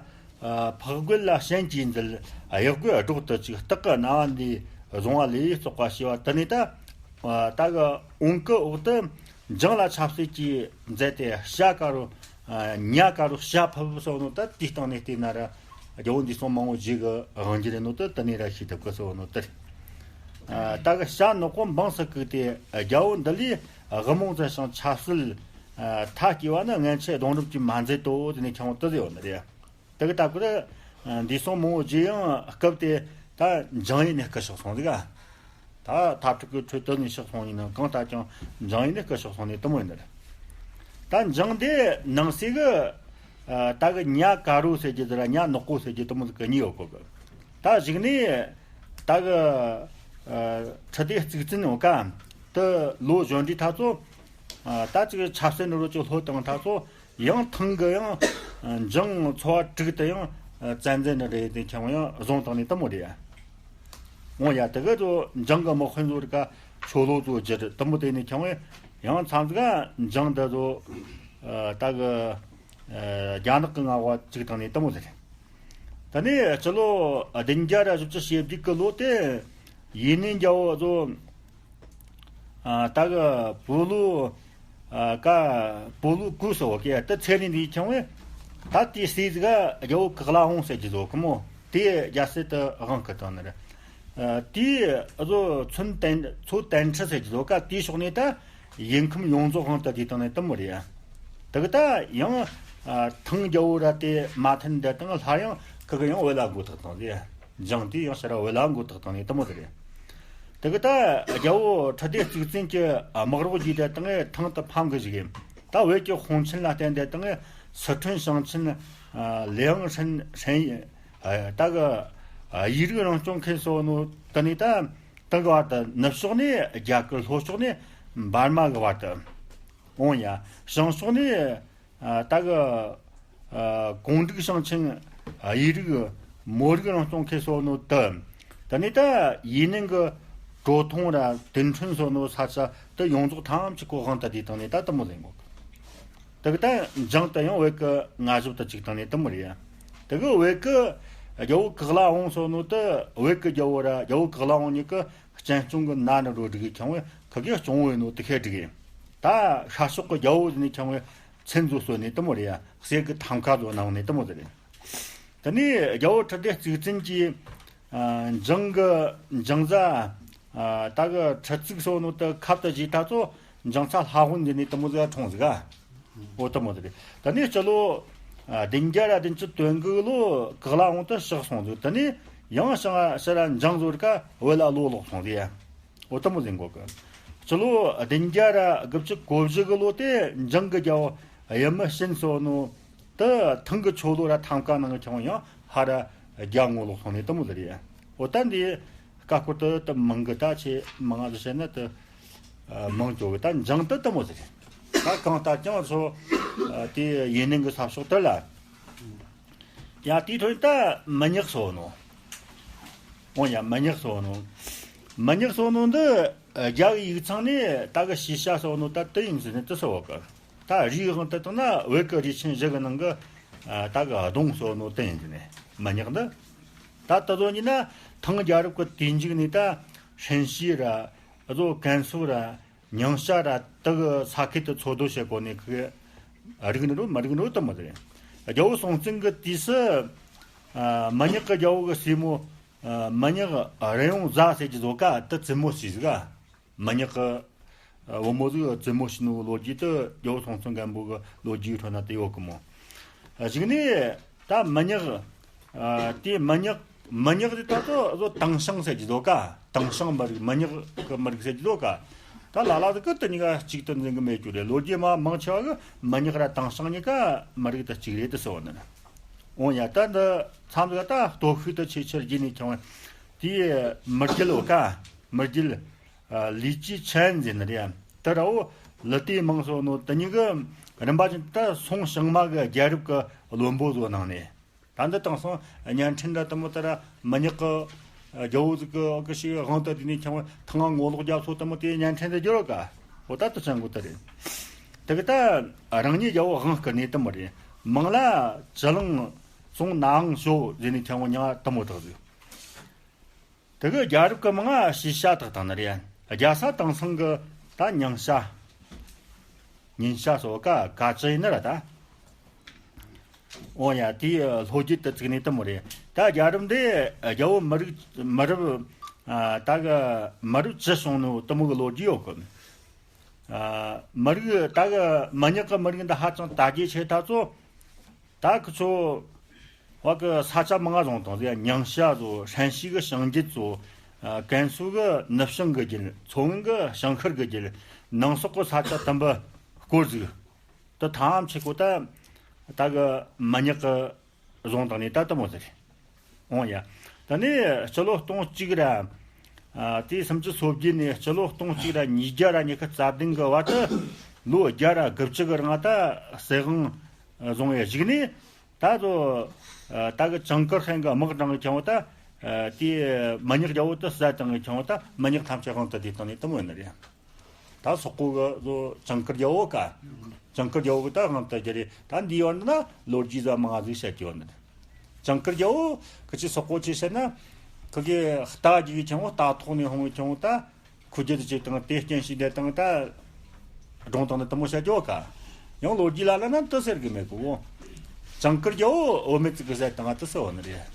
འཕགས་རྒོད་ལ་ཞེན་གྱིས་འཛུལ། གཡག་རྒོད་སྒྲོག་ཏུ་བཅུག། སྟག་གི་རྣ་བ་འདིས་བཟུང་བ་ལས་བཙོག་པ་ཞེས་པ་དུ་ནས་ད། ཨ། ད་གི་འོང་སྐུ་འོག་ཏུ་འཇང་ལ་ཆབ་སྲིད་ཀྱིས་མཛད་དེ། བྱ་དཀར་རོ། ཨ། ཉ་དཀར་རོ་བྱ་ཕུབ་སོགས་ནོ་ད་དེའི་སྟེང་ནས་བལྟས་ན་ར། རྒྱལ་བོ་འདས་སོང་མང་བོ་རྗེས་ཀྱི་དབང་སྒྱུར་ནོ་ད་དུ་ནས་ར་ཤེས་ཐུབ་ཀྱི་སོགས་ནོ་ད། ཨ། ད་གི་བྱ་ནག་པོ་འབངས་སུ་བཀུག་སྟེ། རྒྱལ་བོ་འདི་ལས་དབུ་མོང་བཙལ་ཞིང་ཆབ་སྲིད་མཐའ་སྐྱེལ་བ་ནི་སྔན་ཆད་གདོང་གྲུབ་ཀྱིས་མ་མཛད་དོ་དེ་ནས་ཁྱེད་རང་དུ་ཟེར་ཡོད་ནི་རེད། དེ་གི་སྟབས་ཀྱིས་འདས་སོང་མང་བོ་རྗེས་ཡང་སྐབས་དེ་ད་འཇང་ཡུལ་ནས་སྐུ་གཤེགས་སོང་ཟིག་ད་འཐབ་འཁྲུག་གི་ཁྲོད་དུ་ནས་གཤེགས་སོང་ཡིན་ན་གང་ལྟར་ཀྱང་འཇང་ཡུལ་ནས་སྐུ་གཤེགས་སོང་ནས་དུ་མོ་ཡིན་ནི་རེད། ད་འཇང་དེ་ནང་གསེས་གི་ད་གི་ཉ་དཀར་རོ་ཟེར་གྱི་དེ་ར་ཉ་ནག་པོ་ཟེར་གྱི་དུ་མོ་ཟིག་གི་གཉིས་ཡོད་གོ་གི། ད་གཞུག་ནས་ད་གི་ཁྲི་ལྡེ་གཙུག་བཙན་ཡོང་ཀ་དུ་ལོ་གཞོན་དུས་ད་ཚོ་ད་ཅིག་ཆབ་སྲིད་ནོར་བུ་ཅིག་ལྷོད་བཏང་ད་ཚོ། ཡང་ཐང་གི་ཡང་འཇང་ཚོ་བ་དྲུག་ཏུ་ཡང་བཙན་འཛུལ་ནི་རེད་དེ་ཁྱེད་ཡང་བཟུང་བཏང་ནས་དུ་མོ་རེད། འོང་ཡ་དེ་གི་ཚོ་འཇང་གི་དམག་དཔོན་ཚོ་རིག་ག་ཆོ་ལོ་ཚོ་བསྒྱུར་དུ་མོ་དེ་ནས་ཁྱེད་ཡང་མཚམས་ཀ་འཇང་འདི་ཚོ་ད་གི་རྒྱ་ནག་གི་མངའ་འོག་བཅུག་བཏང་ནས་དུ་མོ་ཟེར། ད་ནས་སྤྱི་ལོ་བདུན་བརྒྱ་ར་བཞི་བཅུ་ཞེ་བརྒྱད་གི་ལོ་དེ་ཡིན་ནས་རྒྱལ་བོ་ཚོ། ཨ། ད་གི་བོད་ལུ། ཨ། ཀ་བོད་ལུ་གུ་སོ་གི་ད་ཚེ་རིང་འདི་ཁྱེད་ད་དེའི་སྲས་ཟིག་རྒྱལ་བོ་གག་ལ་འོང་ཟེར་གྱི་ཟོ་གི་མོ། དེ་རྒྱལ་སྲས་དུ་དབང་བསྐུར་བཏང་ནི་རེད། ཨ། དེའི་ཨ་ཟོ་མཚོན་བསྟན་མཚོ་བསྟན་ཁྲི་ཟེར་གྱི་ཟོ་ཀ་དེའི་ཕྱོགས་ནས་ད་ཡུལ་ཁམས་ཡོངས་རྫོགས་དབང་དུ་བསྡུས་བཏང་ནི་དུ་མོ་རེད། དེ་གི་ད་ཡང་ཨ་ཐང་རྒྱལ་བོ་ར་དེ་མ་ཐན་འདི་དང་སླར་ཡང་ཁི་གི་ཡང་བོད་ལ་འགོ་ཐག་བཏང་ཟེར། འཇང་དེ་ཡང་ཕྱིར་བོད་ལ་འགོ་ཐག་བཏང་ནས་དུ་མོ་དེ་རེད། དེ་གི་ད་རྒྱལ་བོ་ཁྲི་ལྡེ་གཙུག་བཙན་གྱི་དམག་རོགས་བརྒྱུད་དེ་དང་ཐང་དུ་ཕམ་གི་བཞུགས་ཡིན། ད་བོད་ཀྱི་དཔུང་ཆེན་ལ་བརྟེན་དེ་དང་སི་ཁྲོན་ཞིང་ཆེན་ལི་ཝང་ཧྲན་ཧྲན་ཡིན། ད་གི་ཡིག་རིགས་རང་སྐྱོང་མཁན་སོགས་ནོ་དེ་ནས་ད་དེ་གི་བར་དུ་ནུབ་ཕྱོགས་ནས་རྒྱ་གར། ལྷོ་ཕྱོགས་ནས་འབར་མ་གི་བར་དུ། འོང་ཡ་བྱང་ཕྱོགས་ནས་ཨ། ད་གི་ཨ། ཀོང་སྒྲིག་ཞིང་ཆེན། ཨ། ཡིག་རིགས། མོ་རིགས་རང་སྐྱོང་ཁེ་སོ་ནོ་དུ། དེ་ནས་ད་ཡིན་ནང་གི་གྲོ་ཐོང་ར་དུན་ཁྲོན་སོ་ནོ་ས་ཆ་དུ་ཡོངས་རྫོགས་ཐམས་ཅད་ཁོ་དབང་དུ་བསྡུས་བཏང་ནས་ད་དུ་མོ་ལེན་གོ། དེ་གི་ད་འཇང་དུ་ཡང་བོད་གི་མངའ་ཞབས་དུ་བཅུག་བཏང་ནས་དུ་མོ་རེད་ཡ། དེ་གི་བོད་གི་རྒྱལ་བོ་གག་ལ་འོང་སོ་ནོ་དུ་བོད་གི་རྒྱལ་བོ་ར་རྒྱལ་བོ་གག་ལ་འོང་གཉིས་གི་སྤྱན་སྐྱོང་གི་ན་ནི་རོ་སྒྲིག་གི་ཁྱང་བས་ཁི་གི་སྐྱོང་བོ་ཡིན་ནོ་དུ་ཁས་སྒྲིག་གི། ད་ཤར་ཕྱོགས་གི་རྒྱལ་བོ་ཡིན་ནི་ཁྱང་བས། མཚན་བཟོ་སྲོལ་ནས་དུ་མོ་རེད་ཡ། གསེར་གི་ཐམ་ཀ་བཟོ་གནང་ནས་དུ་མོ་ཟེར་རེད། དེ་ནས་རྒྱལ་བོ་ཁྲི་ལྡེ་གཙུག་བཙན་གྱིས་ཨ་འཇང་གི་འཇང་བཟའ་ཨ་ད་གི་ཁྲི་གཙུག་སོགས་ནོ་དུ་ཁབ་ཏུ་བཞེས་ད་ཚོ་འཇང་ཚ་ལྷ་དབོན་འདི་ནས་དུ་མོ་ཟིག་ག་འཁྲུངས་ཟིག་ག་འོ་དུ་མོ་ཟིག་རེད། དེ་ནས་སྤྱི་ལོ་ཨ་བདུན་བརྒྱ་ར་བདུན་ཅུ་དོན་དགུ་ལོ་གག་ལ་འོང་དུ་གཤེགས་སོང་ཟིག་དེ་ནས་ཡང་ཞིང་ཕྱིར་ར་འཇང་བཟོ་རིག་ག་བོད་ལ་ལོག་ལོག་སོང་ཟིག་ཡ། འོ་དུ་མོ་ཟིག་གོ་གི། སྤྱི་ལོ་བདུན་བརྒྱ་ར་དགུ་བཅུ་གོ་བཞི་གི་ལོ་དེ་འཇང་གི་རྒྱལ་བོ་ཡུམ་མི་བྱིན་སོ་ནོ་དུ་ཐང་གི་ཆོ་ལོ་ར་ཐམ་ཀ་ནང་གི་ཁྱོང་ཡང་ཧ་ར་རྒྱ་ངོ་ལོག་སོང་ནས་དུ་མོ་ཟིག་རེད། འོ་ད་འདི་ཀ་ཀོར་དུ་དུ་མང་གི་ད་ཆེ་མང་ང་ཟིག་བཤད་ན་དུ་མང་ཅོ་གི། ད་འཇང་དུ་དུ་མོ་ཟིག་རེད། ད་གང་ལྟར་ཀྱང་ཚོ་དེ་ཡིན་ནང་གི་ས་ཕྱོགས་དུ་ལ། ཡ་དེའི་ཐོག་ད་མི་ཉག་སོ་ནོ། འོ་ཡ་མི་ཉག་སོ་ནོ། མི་ཉག་སོ་ནོ་འདི་རྒྱ་གི་ཡིག་ཚང་ནས་ད་གི་ཤེས་བྱ་སོ་ནོ་ད་དུ་ཡིན་ཟེར་ནས་དུ་སོ་བ་གི། ད་རིགས་དབང་དུ་བཏང་ན་བོད་ཀྱི་རིགས་ཆེན་བཞི་གི་ནང་གི་ད་གི་གདོང་སོ་ནོ་དུ་ཡིན་ཟེར་ནས་མི་ཉག་འདི། ད་དུ་ཚོ་ཉིད་ན་ཐང་རྒྱལ་རབས་ཀྱི་དུས་མཇུག་ནས་ད་ཧྲན་ཤིས་ར་ཨ་ཚོ་ཀན་སུའུ་ར། ཉང་ཤ་ར་དུ་གི་ས་ཁུལ་དུ་འཚོ་སྡོད་བྱེད་གོ་ནས་ཁི་རིག་ནི་རུ་མི་རིག་ནི་རུ་དུ་མོ་དེ་རེད། རྒྱལ་བོ་སྲོང་བཙན་གི་དུས་སུ་ཨ་མི་ཉག་གི་རྒྱལ་བོ་གི་སྲས་མོ་ཨ་མི་ཉག་རི་ཡོང་བཟའ་ཟེར་གྱི་བཟོ་ཀ་དུ་བཙུན་མོ་ཞིག་ཟིག་ག་མི་ཉག་གི་ཨ་བུ་མོ་ཟིག་བཙུན་མོ་ཞིག་ནུ་ལོ་རྒྱུས་དུ་རྒྱལ་བོ་སྲོང་བཙན་སྒམ་པོ་གི་ལོ་རྒྱུས་ཁྲོད་ན་དུ་ཡོད་གི་མོ། ཨ་གཞུག་ནས་ད་མི་ཉག་ཨ་དེ་མི་ཉག་མི་ཉག་དེ་ད་ཚོ་ཨ་ཚོ་དེང་ཞང་ཟེར་གྱི་འདུག་ག་དེང་ཞང་མི་རིགས་མི་ཉག་གི་མི་རིགས་ཟེར་གྱི་འདུག་ག་ད་ལ་ལ་ཟིག་གི་དེ་གཉིས་ཀ་གཅིག་ཏུ་འཛིན་གི་མེད་རྒྱུ་རེད། ལོ་རྒྱུས་མ་མང་ཆེ་བ་གི་མི་ཉག་ར་དེང་ཞང་གཉིས་ཀ་མི་རིགས་དེ་གཅིག་རེད་དུ་ཟེར་བ་ནི། འོང་ཡ། ད་འདི་མཚམས་ལ་ད་སྟོབས་ཤུགས་དུ་ཆེ་ཆེར་རྒྱས་ནས་ཁྱོང་། དེའི་མི་རྒྱལ་བ་ཀ་མི་རྒྱལ་ལི་ཅི་ཆན་ཟེར་ནི་རེད། དེ་ར་འོ་ལི་ཏི་མང་སོ་ནོ་དེ་གཉིས་ཀྱི་རིམ་པ་བཞིན་དུ་སོང་ཞིང་མ་གི་རྒྱལ་རབས་ཀྱི་བློན་པོ་བཟོ་གནང་ནས། ད་འདི་དང་སོང་བརྙན་འཕྲིན་འདྲ་དུ་མོ་དེ་ར་མི་ཉག་གི་རྒྱལ་བོ་ཟིག་གི་གི་ཞིག་དབང་དུ་དེ་ནས་ཁྱོང་ཐང་ངོ་ལོག་རྒྱབ་སོ་དུ་མོ་དེ་བརྙན་འཕྲིན་དུ་བསྒྱུར་ག་འོ་ད་དུ་ཅང་གོ་དེ་རེད། དེ་གི་ད་རང་ཉིད་རྒྱལ་བོ་དབང་བསྐུར་ནས་དུ་མོ་རེད། མང་ལ་ཅི་ལང་སོང་ནའང་ཤོག་ཟེར་ནས་ཁྱོང་ཉང་དུ་མོ་དག་ཟིག་དེ་གི་རྒྱལ་རབས་ཀྱི་མིང་ང་ཞི་ཤ་དག་དང་ནི་རེད། རྒྱལ་ས་དེང་སང་གི་ད་ཉང་ཤ། ཉིན་ཤ་སོགས་ཀ་ག་ཅི་ཡིན་ནི་ར་ད། འོ་ཡ། དེའི་ལྷོ་རྒྱུད་དུ་བཙུགས་ནས་དུ་མོ་རེད། ད་རྒྱལ་རབས་འདི་རྒྱལ་བོ་མི་རིགས་མི་རབས་ད་གི་མི་རབས་བཅུ་བྱུང་ནོ་དུ་མོ་གི་ལོ་རྒྱུས་ཡོད་གི། མི་རིགས་ད་གི་མི་ཉག་གི་མི་རིགས་འདི་ཧ་ཅང་དར་རྒྱས་ཆེ་ད་ཚོ། ད་ཁི་ཚོ་བ་གི་ས་ཆ་མང་ང་བཟུང་དང་ཟེར། ཉང་ཤ་ཚོ། ཧྲན་ཤི་གི་ཞིང་རྒྱུད་ཚོ། ཨ། ཀན་སུའུ་གི་ནུབ་བྱང་གི་རྒྱུད། མཚོ་སྔོན་གི་བྱང་ཤར་གི་རྒྱུད། ནང་སོག་གི་ས་ཆ་དུམ་བུ་སྐོར་ཟིག་ད་ཐམས་ཅད་ཀོ་ད་ད་གི་མི་ཉག་གི་བཟུང་དང་ནི་ད་དུ་མོ་ཟེར། འོང་ཡ། ད་ནི་སྤྱི་ལོ་སྟོང་གཅིག་ར། ཨ། དེའི་སུམ་ཅུ་སོ་བརྒྱད་ནས་སྤྱི་ལོ་སྟོང་གཅིག་ར་ཉིས་བརྒྱ་ར་ཉི་ཤུ་རྩ་བདུན་གི་བར་དུ་ལོ་བརྒྱ་ར་དགུ་བཅུ་གི་རིང་ད་སྲིད་དབང་བཟུང་བའི་གཞུག་ནས། ད་ཚོ་ད་གི་ཇིང་གུར་ཧན་གི་དམག་དྲངས་གི་ཁྱོང་བ་ད། དེ་མི་ཉག་རྒྱལ་བོ་དུ་བསད་བཏང་གི་ཁྱོང་བ་ད་མི་ཉག་ཐམས་ཅད་དབང་དུ་བསྡུས་བཏང་ནས་དུ་མོ་ཡིན་ནི་རེད། ད་སོག་པོ་གི་ཚོ་ཇིང་གུར་རྒྱལ་བོ་ཀ་ཇིང་གུར་རྒྱལ་བོ་གི་ད་དབང་དུ་བསྡུས་རེད། ད་འདི་ཡོད་ན་ལོ་རྒྱུས་ཟ་མང་ང་ཟིག་བཤད་ཀྱི་ཡོད་ནི་རེད། ཇིང་གུར་རྒྱལ་བོ་གི་ཅི་སོག་པོ་ཅི་བཤད་ན། ཁི་གི་རྟ་རྒྱུག་གི་ཁྱོང་བ་རྟ་ཐོག་ནས་ཧོང་གི་ཁྱོང་བ་ད། ཁུ་རྒྱུད་དུ་བཅུག་དང་དེ་རྐྱེན་ཞིག་འདེད་དང་ད། སྒྲུང་དང་ནི་དུ་མོ་བཤད་ཀྱོ་ཀ་ཡང་ལོ་རྒྱུས་ལ་ལ་ན་དུ་ཟེར་གི་མེད་གོ། ཇིང་གུར་རྒྱལ་བོ་བུད་མེད་ཅིག་གི་ཟེར་དང་དུ་ཟེར་བ་ནི་རེད།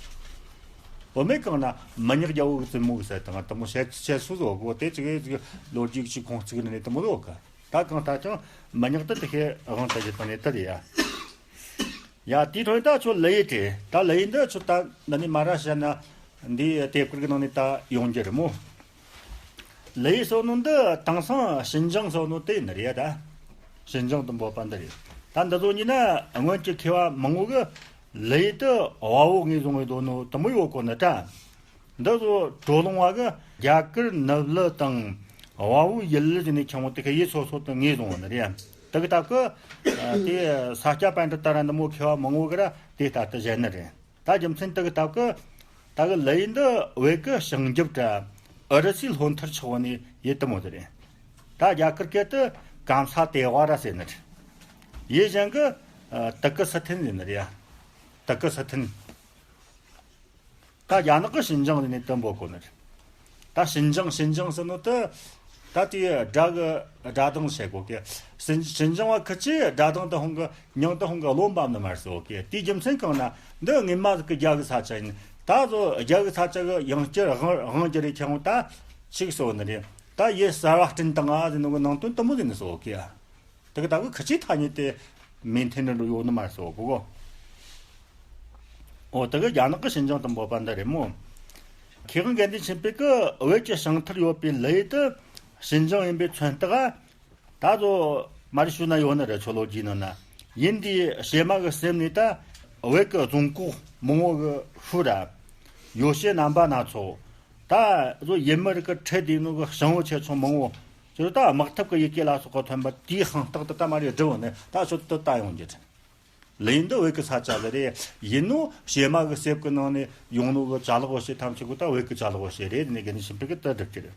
བུད་མེད་གང་ན་མི་ཉག་རྒྱལ་བོ་གི་བཙུན་མོ་གི་ཟེར་དང་དུ་མོ་བཤད་བཤད་སུ་ཟོ་གོ། དེ་ཅིག་གི་ལོ་རྒྱུས་ཀྱི་ཁོང་ཚིག་ནི་དུ་མོ་ཟོ་ཀ་ད་གང་ལྟར་ཀྱང་མི་ཉག་དུ་དུ་ཤེས་དབང་དུ་བཞེས་དང་ནི་དུ་རེད་ཡ། ཡ། དེའི་ཐོག་ནས་ད་ཁྱོད་ལི་ཡི་དྲི། ད་ལི་ཡི་འདི་ཁྱོད་ད་འདི་ནས་མ་ར་བཤད་ན་འདིའི་དེབ་དཀར་གི་ནང་ནས་ད་ཡོང་རྒྱུ་རེད་མོ། ལི་ཡི་སོ་ནོ་འདི་དེང་སང་ཞིན་ཅང་སོ་ནོ་དེ་ནི་རེད་ད། ཞིན་ཅང་དུ་འབོད་པ་འདི་རེད། ད་འདི་ཚོ་ཉིད་ན་སྔོན་གྱི་མཁས་པ་མང་བོ་གི་ལི་ཡི་དུ་བ་བོ་ངོས་བཟུང་བའི་དོ་ནོ་དུ་མོ་ཡོད་གོ་ནི་ད། འདི་ཚོ་གྲོ་ལུང་བ་གི་རྒྱ་གར་ནུབ་ལི་དང་བ་བུ་ཡུལ་ལི་ཟེར་ནས་ཁྱོང་བ་དེ་ག་ཡེ་སོ་སོ་དང་ངེས་བཟུང་བ་ནི་རེད། དེ་གི་སྟབས་ཀི་དེ་ས་སྐྱ་པཎྜི་ཏ་ར་འདི་མོ་མཁས་པ་མང་བོ་གི་ར་དེ་ལྟར་དུ་བཞེད་ནི་རེད། ད་རྒྱུ་མཚན་དེ་གི་སྟབས་ཀི་ད་གི་ལི་ཡི་འདི་བོད་གི་བྱང་རྒྱུད་དྲ་ཨུ་རུ་སུའི་ལྷོ་མཐར་ཕྱོགས་ནས་ཡེ་དུ་མོ་དེ་རེད། ད་རྒྱ་གར་སྐད་དུ་ཀམ་ས་ཏེ་ཝ་ར་ཟེར་ནི་རེད། ཡེ་གཞན་གི་དུ་ཀི་སི་ཐན་ཟེར་ནི་རེད། དུ་ཀི་སི་ཐན། ད་རྒྱ་ནག་གི་ཞིན་ཅང་ལ་ནས་དུ་འབོད་གོ་ནི་རེད། ད་ཞིན་ཅང་ཞིན་ཅང་ཟེར་ནོ་དེ་ད་དེའི་སྒྲ་གི་སྒྲ་གདངས་བཤད་གོ་གི། ཞིན་ཞིན་ཅང་བ་ཁི་ཆེ་སྒྲ་གདངས་དུ་ཧོང་གི་མྱིང་དུ་ཧོང་གི་བློ་འབབ་ནི་མ་རེད་ཟེར་གོ་གི། དེའི་རྒྱུ་མཚན་གང་ན་འདི་ངེས་མ་ཟིག་གི་རྒྱ་གི་ས་ཆ་ཡིན། ད་ཚོ་རྒྱ་གི་ས་ཆ་གི་ཡང་བསྐྱར་དབང་དབང་རྒྱུ་རེ་ཁྱེར་འོང་ད་ཆིག་ཟེར་ནི་རེད། ད་ཡེ་གསར་བ་སྤྲིན་དང་ང་ཟེར་ནོ་གི་ནང་དོན་དུ་མོ་ཟེར་ནི་ཟེར་གོ་གི་ཡ། དེ་གི་ད་གི་ཁི་ཆེ་ཐ་སྙད་དེ་མེད་མཐུན་ནི་འགྲོ་ཡོད་ནི་མ་རེད་ཟེར་གོ་གོ། འོ་དེ་གི་རྒྱ་ནག་གི་ཞིན་ཅང་དུ་འབོད་པ་འདི་རེད་མོ། མཁས་དབང་དགེ་འདུན་ཆོས་འཕེལ་གི་བོད་ཀྱི་བྱང་མཐར་ཡོད་པའི་ལི་ཡི་དེ་ཞིན་ཅང་ཡིན་པའི་མཚོན་རྟགས་ད་ཚོ་མ་རེད་ཞུ་ན་ཡོད་ནི་རེད། ཆོ་ལོ་རྒྱུས་ནང་ན་ཡིན་དེ་བྱེ་མ་གི་གསེབ་ནས་ད་བོད་ཀྱི་རྫོང་ཁོག་མང་བོ་གི་ཤུལ་ར་ཡོ་བྱད་རྣམ་པ་སྣ་ཚོགས། ད་གཟོད་ཡུལ་མི་རིགས་ཀྱི་ཁྲལ་བསྡུས་ནོ་གི་ཞིང་བོ་ཆེ་ཆུང་མང་བོ། ཁྱོད་ད་དམག་འཐབ་ཀྱི་ཡི་གེ་ལ་སོགས་པ་ཐོན་པ་དེའི་ཤིང་རྟགས་དེ་ད་མ་རེད་བསྒྲུབས་ནས་ད་ཁྱོད་དེ་ལྟ་ཡོང་རྒྱུ་རེད། ལི་ཡི་འདི་བོད་ཀྱི་ས་ཆ་ལ་རེད། ཡིན་ནོ་བྱེ་མ་གི་གསེབ་ཀྱི་ནང་ནས་ཡོང་ནོ་གི་ཅ་ལག་བོ་ཞེས་ཐམས་ཅད་གོ་ད་བོད་ཀྱི་ཅ་ལག་བོ་ཞེས་རེད་ནས་དགེ་འདུན་ཆོས་འཕེལ་གི་དེ་བསྒྲུབ་ཀྱི་རེད།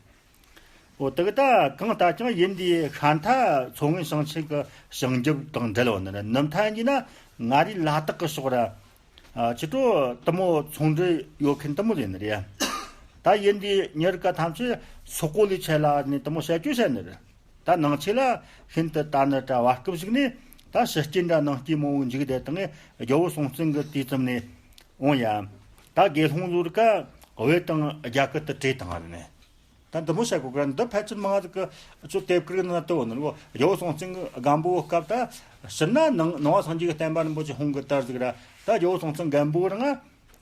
འོ་དེ་གི་ད་གང་ལྟར་ཀྱང་ཡིན་དེ་ཤ་མཐའ་མཚོ་སྔོན་ཞིང་ཆེན་གྱི་བྱང་རྒྱུད་དང་འབྲེལ་བ་ནི་རེད། ནུབ་མཐའ་ཡིན་ན་མངའ་རིས་ལ་དྭགས་ཀྱི་ཕྱོགས་ར། ཨ། ཕྱི་དྲོ་དུ་མོ་ཚོང་འབྲེལ་ཡོད་མཁན་དུ་མོ་ཡིན་ནི་རེད། ད་ཡིན་དེ་ཉེར་ཀ་ཐམས་ཅད་སོག་པོ་ལས་ཆད་ལ་ནི་དུ་མོ་བྱ་སྤྱོད་བྱས་ནི་རེད། ད་ནང་ཆོས་ལ་ཤིན་ཏུ་དར་ནི་དྲ་བར་སྐབས་ཤིག་ནས་ད་ཕྱི་རྐྱེན་དྲ་ནང་རྐྱེན་མང་བོ་འཇིག་བསྡད་དང་རྒྱལ་བོ་སྲོང་བཙན་གྱི་དུས་ཙམ་ནས་འོང་ཡ། ད་དགེ་སློང་ལོར་ཀ་བོད་དང་རྒྱ་གར་དུ་བྲོས་བཏང་བ་རེད་ནས། ད་འདི་མོ་བཤད་གོ་གི་ར། འདི་ཕལ་ཆེར་མང་ཟིག་གི་ཅོ་དེབ་ཀིར་ནང་དུ་བོ་ནོ་རྒྱལ་བོ་སྲོང་བཙན་གི་སྒམ་པོ་སྐབས་ད་ཕྱིར་ན་ནང་ནང་བ་སངས་རྒྱས་ཀྱི་བསྟན་པ་རིན་པོ་ཆེ་ཧོང་གི་དར་ཟིག་ར། ད་རྒྱལ་བོ་སྲོང་བཙན་སྒམ་པོ་རང་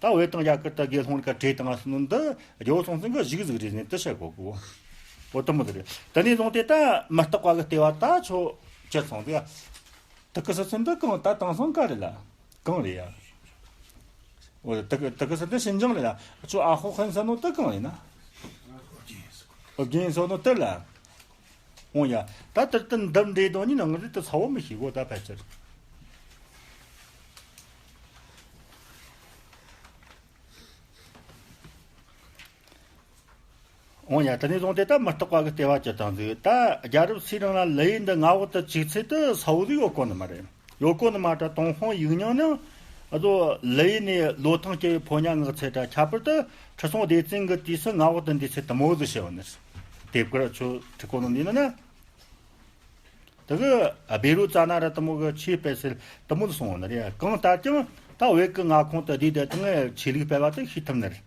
ད་བོད་དང་རྒྱ་གར་ད་དགེ་སློང་ཀ་བྲོས་བཏང་སོང་ནོ་འདི་རྒྱལ་བོ་སྲོང་བཙན་གི་གཞུག་ཟིག་རེད་ནས་དུ་བཤད་གོ་གི་བོ། བོ་དུ་མོ་དུ་རེད། དེ་ནས་བཟུང་སྟེ་ད་མི་རྟག་པ་གི་ལྟེ་བ་ད་ཆོ་ཁྱེར་སོང་ཟིག་དུ་ཀི་སི་སུན་འདི་གང་ད་དེང་སང་ག་རེད་ལ། གང་རེད་ཡ། འོ་དེ་གི་དེ་གི་ཟེར་དེ་ཞིན་ཅང་རེད་ལ། ཁྱོད་ཨ་ཧོ་ཧན་ཟེར་ནོ་དེ་གང་ཡིན་ན། ཨོ་རྒན་ཟེར་ནོ་དེ་ལ། འོང་ཡ། ད་དེར་དེ་འདི་འདྲེ་དོ་ནི་ནང་རེད་དེ་ཚ་བོ་མི་ཤེས་གོ་ད་ཕལ་ཆེར། འོང་ཡ། དེ་ནས་བཟུང་སྟེ་ད་མི་རྟག་པ་གི་ལྟེ་བ་ཅི་དང་ཟིག་ད་རྒྱལ་རབས་སུའི་རིང་ལ་ལི་ཡུལ་འདི་མངའ་འོག་ཏུ་བཅུག་ཚེ་དུ་ས་བོ་ཟིག་ཡོད་གོ་ནི་མ་རེད། ཡོད་གོ་ནི་མ་ད་ཏུང་ཧོང་ཡིག་རྙིང་ནི་ཨ་ཟོ་ལི་ཡུལ་ནས་ལོ་ཐང་སྐྱེ་བའི་ཕོ་ཉ་ངག་ཚད་ད་ཁྱད་པར་དུ་ཁྲི་སྲོང་ལྡེ་བཙན་གི་དུས་སུ་མངའ་འོག་ཏུ་འདུས་ཚེ་དུ་མོ་ཟིག་བྱས་ཡོད་ནི་རེད། དེབ་དཀར་ཆུ་ཁྲི་གོ་ནོ་འདི་ནི་ན། དེ་གི་བཻ་རོ་ཙ་ན་ར་དུ་མོ་གི་ཆོས་སྤེལ་སེལ་དུ་མོ་ཟིག་སོང་ཡོད་ནི་རེད། གང་ལྟར་ཀྱང་ད་བོད་གི་མངའ་ཁོངས་དུ་བསྡུས་ཏེ་དང་ཆོས་ལུགས་སྤེལ་བ་དེ་ཤེས་ཐུབ་ནི་རེད།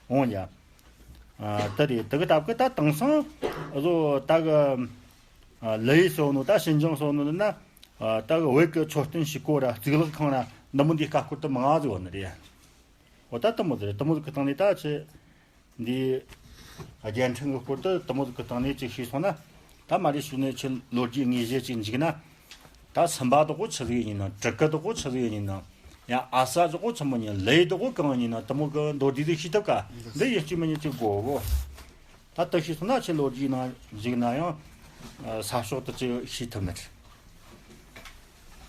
འོང་ཡ། ཨ་དེ་རེད། དེ་གི་སྟབས་ཀྱིས་ད་དེང་སང་བཟོ་ད་གི་ཨ་ལི་ཡུལ་སོགས་ནོ་ད་ཞིན་ཅང་སོགས་ནོ་ན་ཨ་ད་གི་བོད་གི་མཆོད་རྟེན་ཞིག་གོ་ར་གཙུག་ལག་ཁང་ར་འདི་མོ་འདི་ཀ་སྐོར་དུ་མང་ང་ཟིག་ཡོད་ནི་རེད། འོ་ད་དུ་མོ་ཟིག་རེད། དུ་མོ་ཟིག་གི་སྟེང་ནས་ད་ཆི་འདི་རྒྱལ་ཕྲན་གི་སྐོར་དུ་དུ་མོ་ཟིག་གི་སྟེང་ནས་ཅིག་ཤེས་སོང་ན་ད་མ་རེད་ཞུ་ནས་ཆི་ལོ་རྒྱུས་དངོས་གཞི་ཅིག་འཇིག་ན། ད་སུམ་པ་དོ་གོ་ཆི་ཟིག་ཡིན་ན། དྲུ་གུ་དོ་གོ་ཆི་ཟིག་ཡིན་ན། ཡང་ཨ་ས་དོ་གོ་ཆི་མོ་ཡིན། ལི་དོ་གོ་གང་ཡིན་ན། དུ་མོ་གི་མདོར་བསྡུས་ཟིག་ཤེས་ཐུབ་ཀ། འདི་ཡིན་གཅིག་མིན་གཅིག་གོ་གོ། ད་དུ་ཤེས་སོང་ན་ཆི་ལོ་རྒྱུས་ནང་འཇིག་ན་ཡང་ས་ཕྱོགས་དུ་ཅི་ཤེས་ཐུབ་ནི་རེད།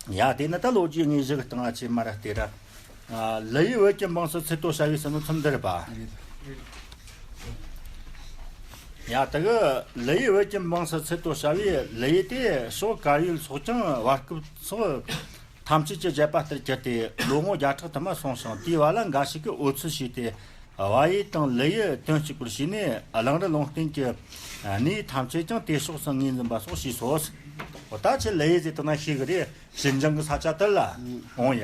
ཡ་དེ་ནི་ད་ལོ་རྒྱུས་དངོས་གཞི་གི་སྟེང་ང་ཆི་མ་ར་དེ་ར། ལི་ཡུལ་བོད་ཀྱི་འབངས་སུ་ཚུལ་དུ་བྱ་བའི་ཟེར་ནོ་ཚུལ་འདི་རེད་པ། ཡ་དེ་གི་ལི་ཡུལ་བོད་ཀྱི་འབངས་སུ་ཚུལ་དུ་བྱ་བའི་ལི་ཡུལ་དེ་ཕྱོགས་གར་ཡུལ་སོགས་ཀྱང་བར་སྐབས་སོགས་ཐམས་ཅད་ཀྱི་བཞེད་པ་ལྟར་གྱུར་ཏེ་ལོ་ངོ་བརྒྱ་ཕྲག་དུ་མ་སོང་ཞིང་དེའི་བར་ལ་འགའ་ཞིག་གིས་འོལ་ཚོད་བྱས་ཏེ། བལ་ཡུལ་དང་ལི་ཡུལ་དོན་གཅིག་པར་བྱས་ནས་གླང་རི་ལུང་བསྟན་གྱི་གནས་ཐམས་ཅད་ཀྱང་དེ་ཕྱོགས་སུ་ངོས་འཛིན་པ་སོགས་བྱས་སོ། འོ་ད་ཆི་ལི་ཡུལ་ཟེར་དུ་ན་ཤེས་གི་རེད། ཞིན་ཅང་གི་ས་ཆ་དེ་ལ། འོང་ཡ།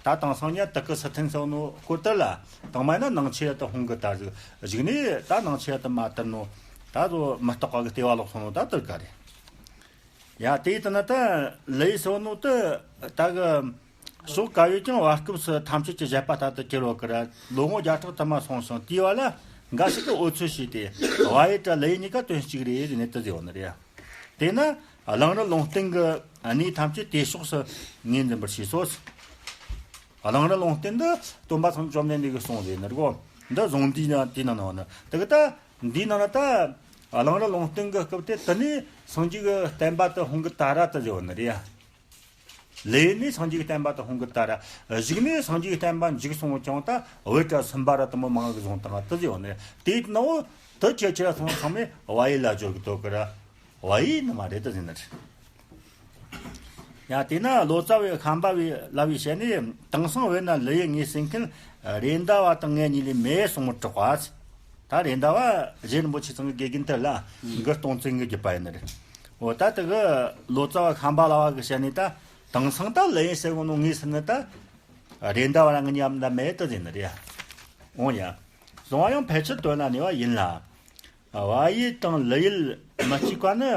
ད་དེང་སང་ཉ་དེ་གི་སི་ཐན་ཟེར་ནོ་སྐོར་དེ་ལ་དང་མ་ཡིན་ན་ནང་ཆེ་ཡ་དུ་ཧོང་གི་དར་ཟིག་གཞུག་ནས་ད་ནང་ཆེ་ཡ་དུ་མ་དར་ནོ། ད་ཚོ་མི་རྟག་པ་གི་ལྟེ་བ་ལོག་སོང་ནོ་ད་དེ་ག་རེད། ཡ་དེའི་དུ་ན་ད་ལི་ཡུལ་ཟེར་ནོ་དེ་ད་གི་ཕྱོགས་གར་ཡུལ་ཀྱང་བར་སྐབས་སུ་ཐམས་ཅད་ཀྱི་བཞེད་པ་ལྟར་དུ་གྱུར་ཡོད་གི་ར། ལོ་ངོ་བརྒྱ་ཕྲག་དུ་མ་སོང་ཞིང་དེའི་བར་ལ་འགའ་ཞིག་གིས་འོལ་ཚོད་བྱས་ཏེ་བལ་ཡུལ་དང་ལི་ཡུལ་གཉིས་ཀ་དོན་གཅིག་རེད་ཟེར་ནས་དེ་ཟེར་ཡོད་ནི་རེད། དེས་ན་གླང་རི་ལུང་བསྟན་གྱི་གནས་ཐམས་ཅད་དེ་ཕྱོགས་སུ་ངོས་འཛིན་པར་བྱས་སོ། གླང་རི་ལུང་བསྟན་འདི་སྟོན་པ་སངས་རྒྱས་བཅོམ་ལྡན་འདས་ཀྱིས་གསུངས་ཟེར་ནི་རེད་གོ། འདི་གཟུངས་འདིའི་ནང་དེའི་ནང་ན་ཡོད་ནི་དེ་གི་ད། འདིའི་ནང་ན་ད་གླང་རི་ལུང་བསྟན་གྱི་སྐབས་དེ་དུ་ནས་སངས་རྒྱས་ཀྱི་བསྟན་པ་དེ་ཧོང་གི་དར་ར་དེ་ཟེར་ཡོད་ནི་རེད། ལི་ནས་སངས་རྒྱས་ཀྱི་བསྟན་པ་དེ་ཧོང་གི་དར་ར། གཞུག་ནས་སངས་རྒྱས་ཀྱི་བསྟན་པ་འཇིག་སོང་ཀྱང་ད་བོད་དྲ་སུམ་པ་ར་དུ་མོ་མང་གི་བཟུང་བཏང་དེ་ཟེར་ཡོད་ནི་རེད། དེའི་ནང་འོ་དེ་ཁྱེད་ཁྱེད་ར་ཚང་ཚང་མས་བལ་ཡུལ་ལ་འབྱོར་གི་འདུག་གི་ར། བལ་ཡུལ་ནི་མ་རེད་དེ་ཟེར་ནི་རེད། ཡང་དེས་ན་ལོ་ཙཱ་བའི་བཤམས་པ་བའི་ལབ་པའི་ཞལ་ནས་དེང་སང་བོད་ན་ལི་ཡུལ་ངོས་ཟིན་མཁན་རེད་མདའ་བ་དང་ངེད་གཉིས་ལས་མེད་གསུངས་མི་དྲག་པ། ད་རེད་མདའ་བ་རྗེ་རིན་པོ་ཆེ་ཚང་གི་དགེ་རྒན་དེ་ལ་མགུར་སྟོང་བཙན་གྱི་བརྒྱུད་པ་ཡིན་ནི་རེད། འོ་ད་དེ་གི་ལོ་ཙཱ་བ་བཤམས་པ་ལབ་པ་གི་ཞལ་ནས་ད་དེང་སང་ད་ལི་ཡུལ་ཟེར་གོ་ནོ་ངོས་ཟིན་ནི་ད་རེད་མདའ་བ་རང་གི་མཉམ་ད་མེད་དེ་ཟེར་ནི་རེད། འོང་ཡ། གསུང་བ་ཡང་ཕལ་ཆེར་དོན་ལ་གནས་པ་ཡིན་ལ། བལ་ཡུལ་དང་ལི་ཡུལ་མི་གཅིག་པ་ནི།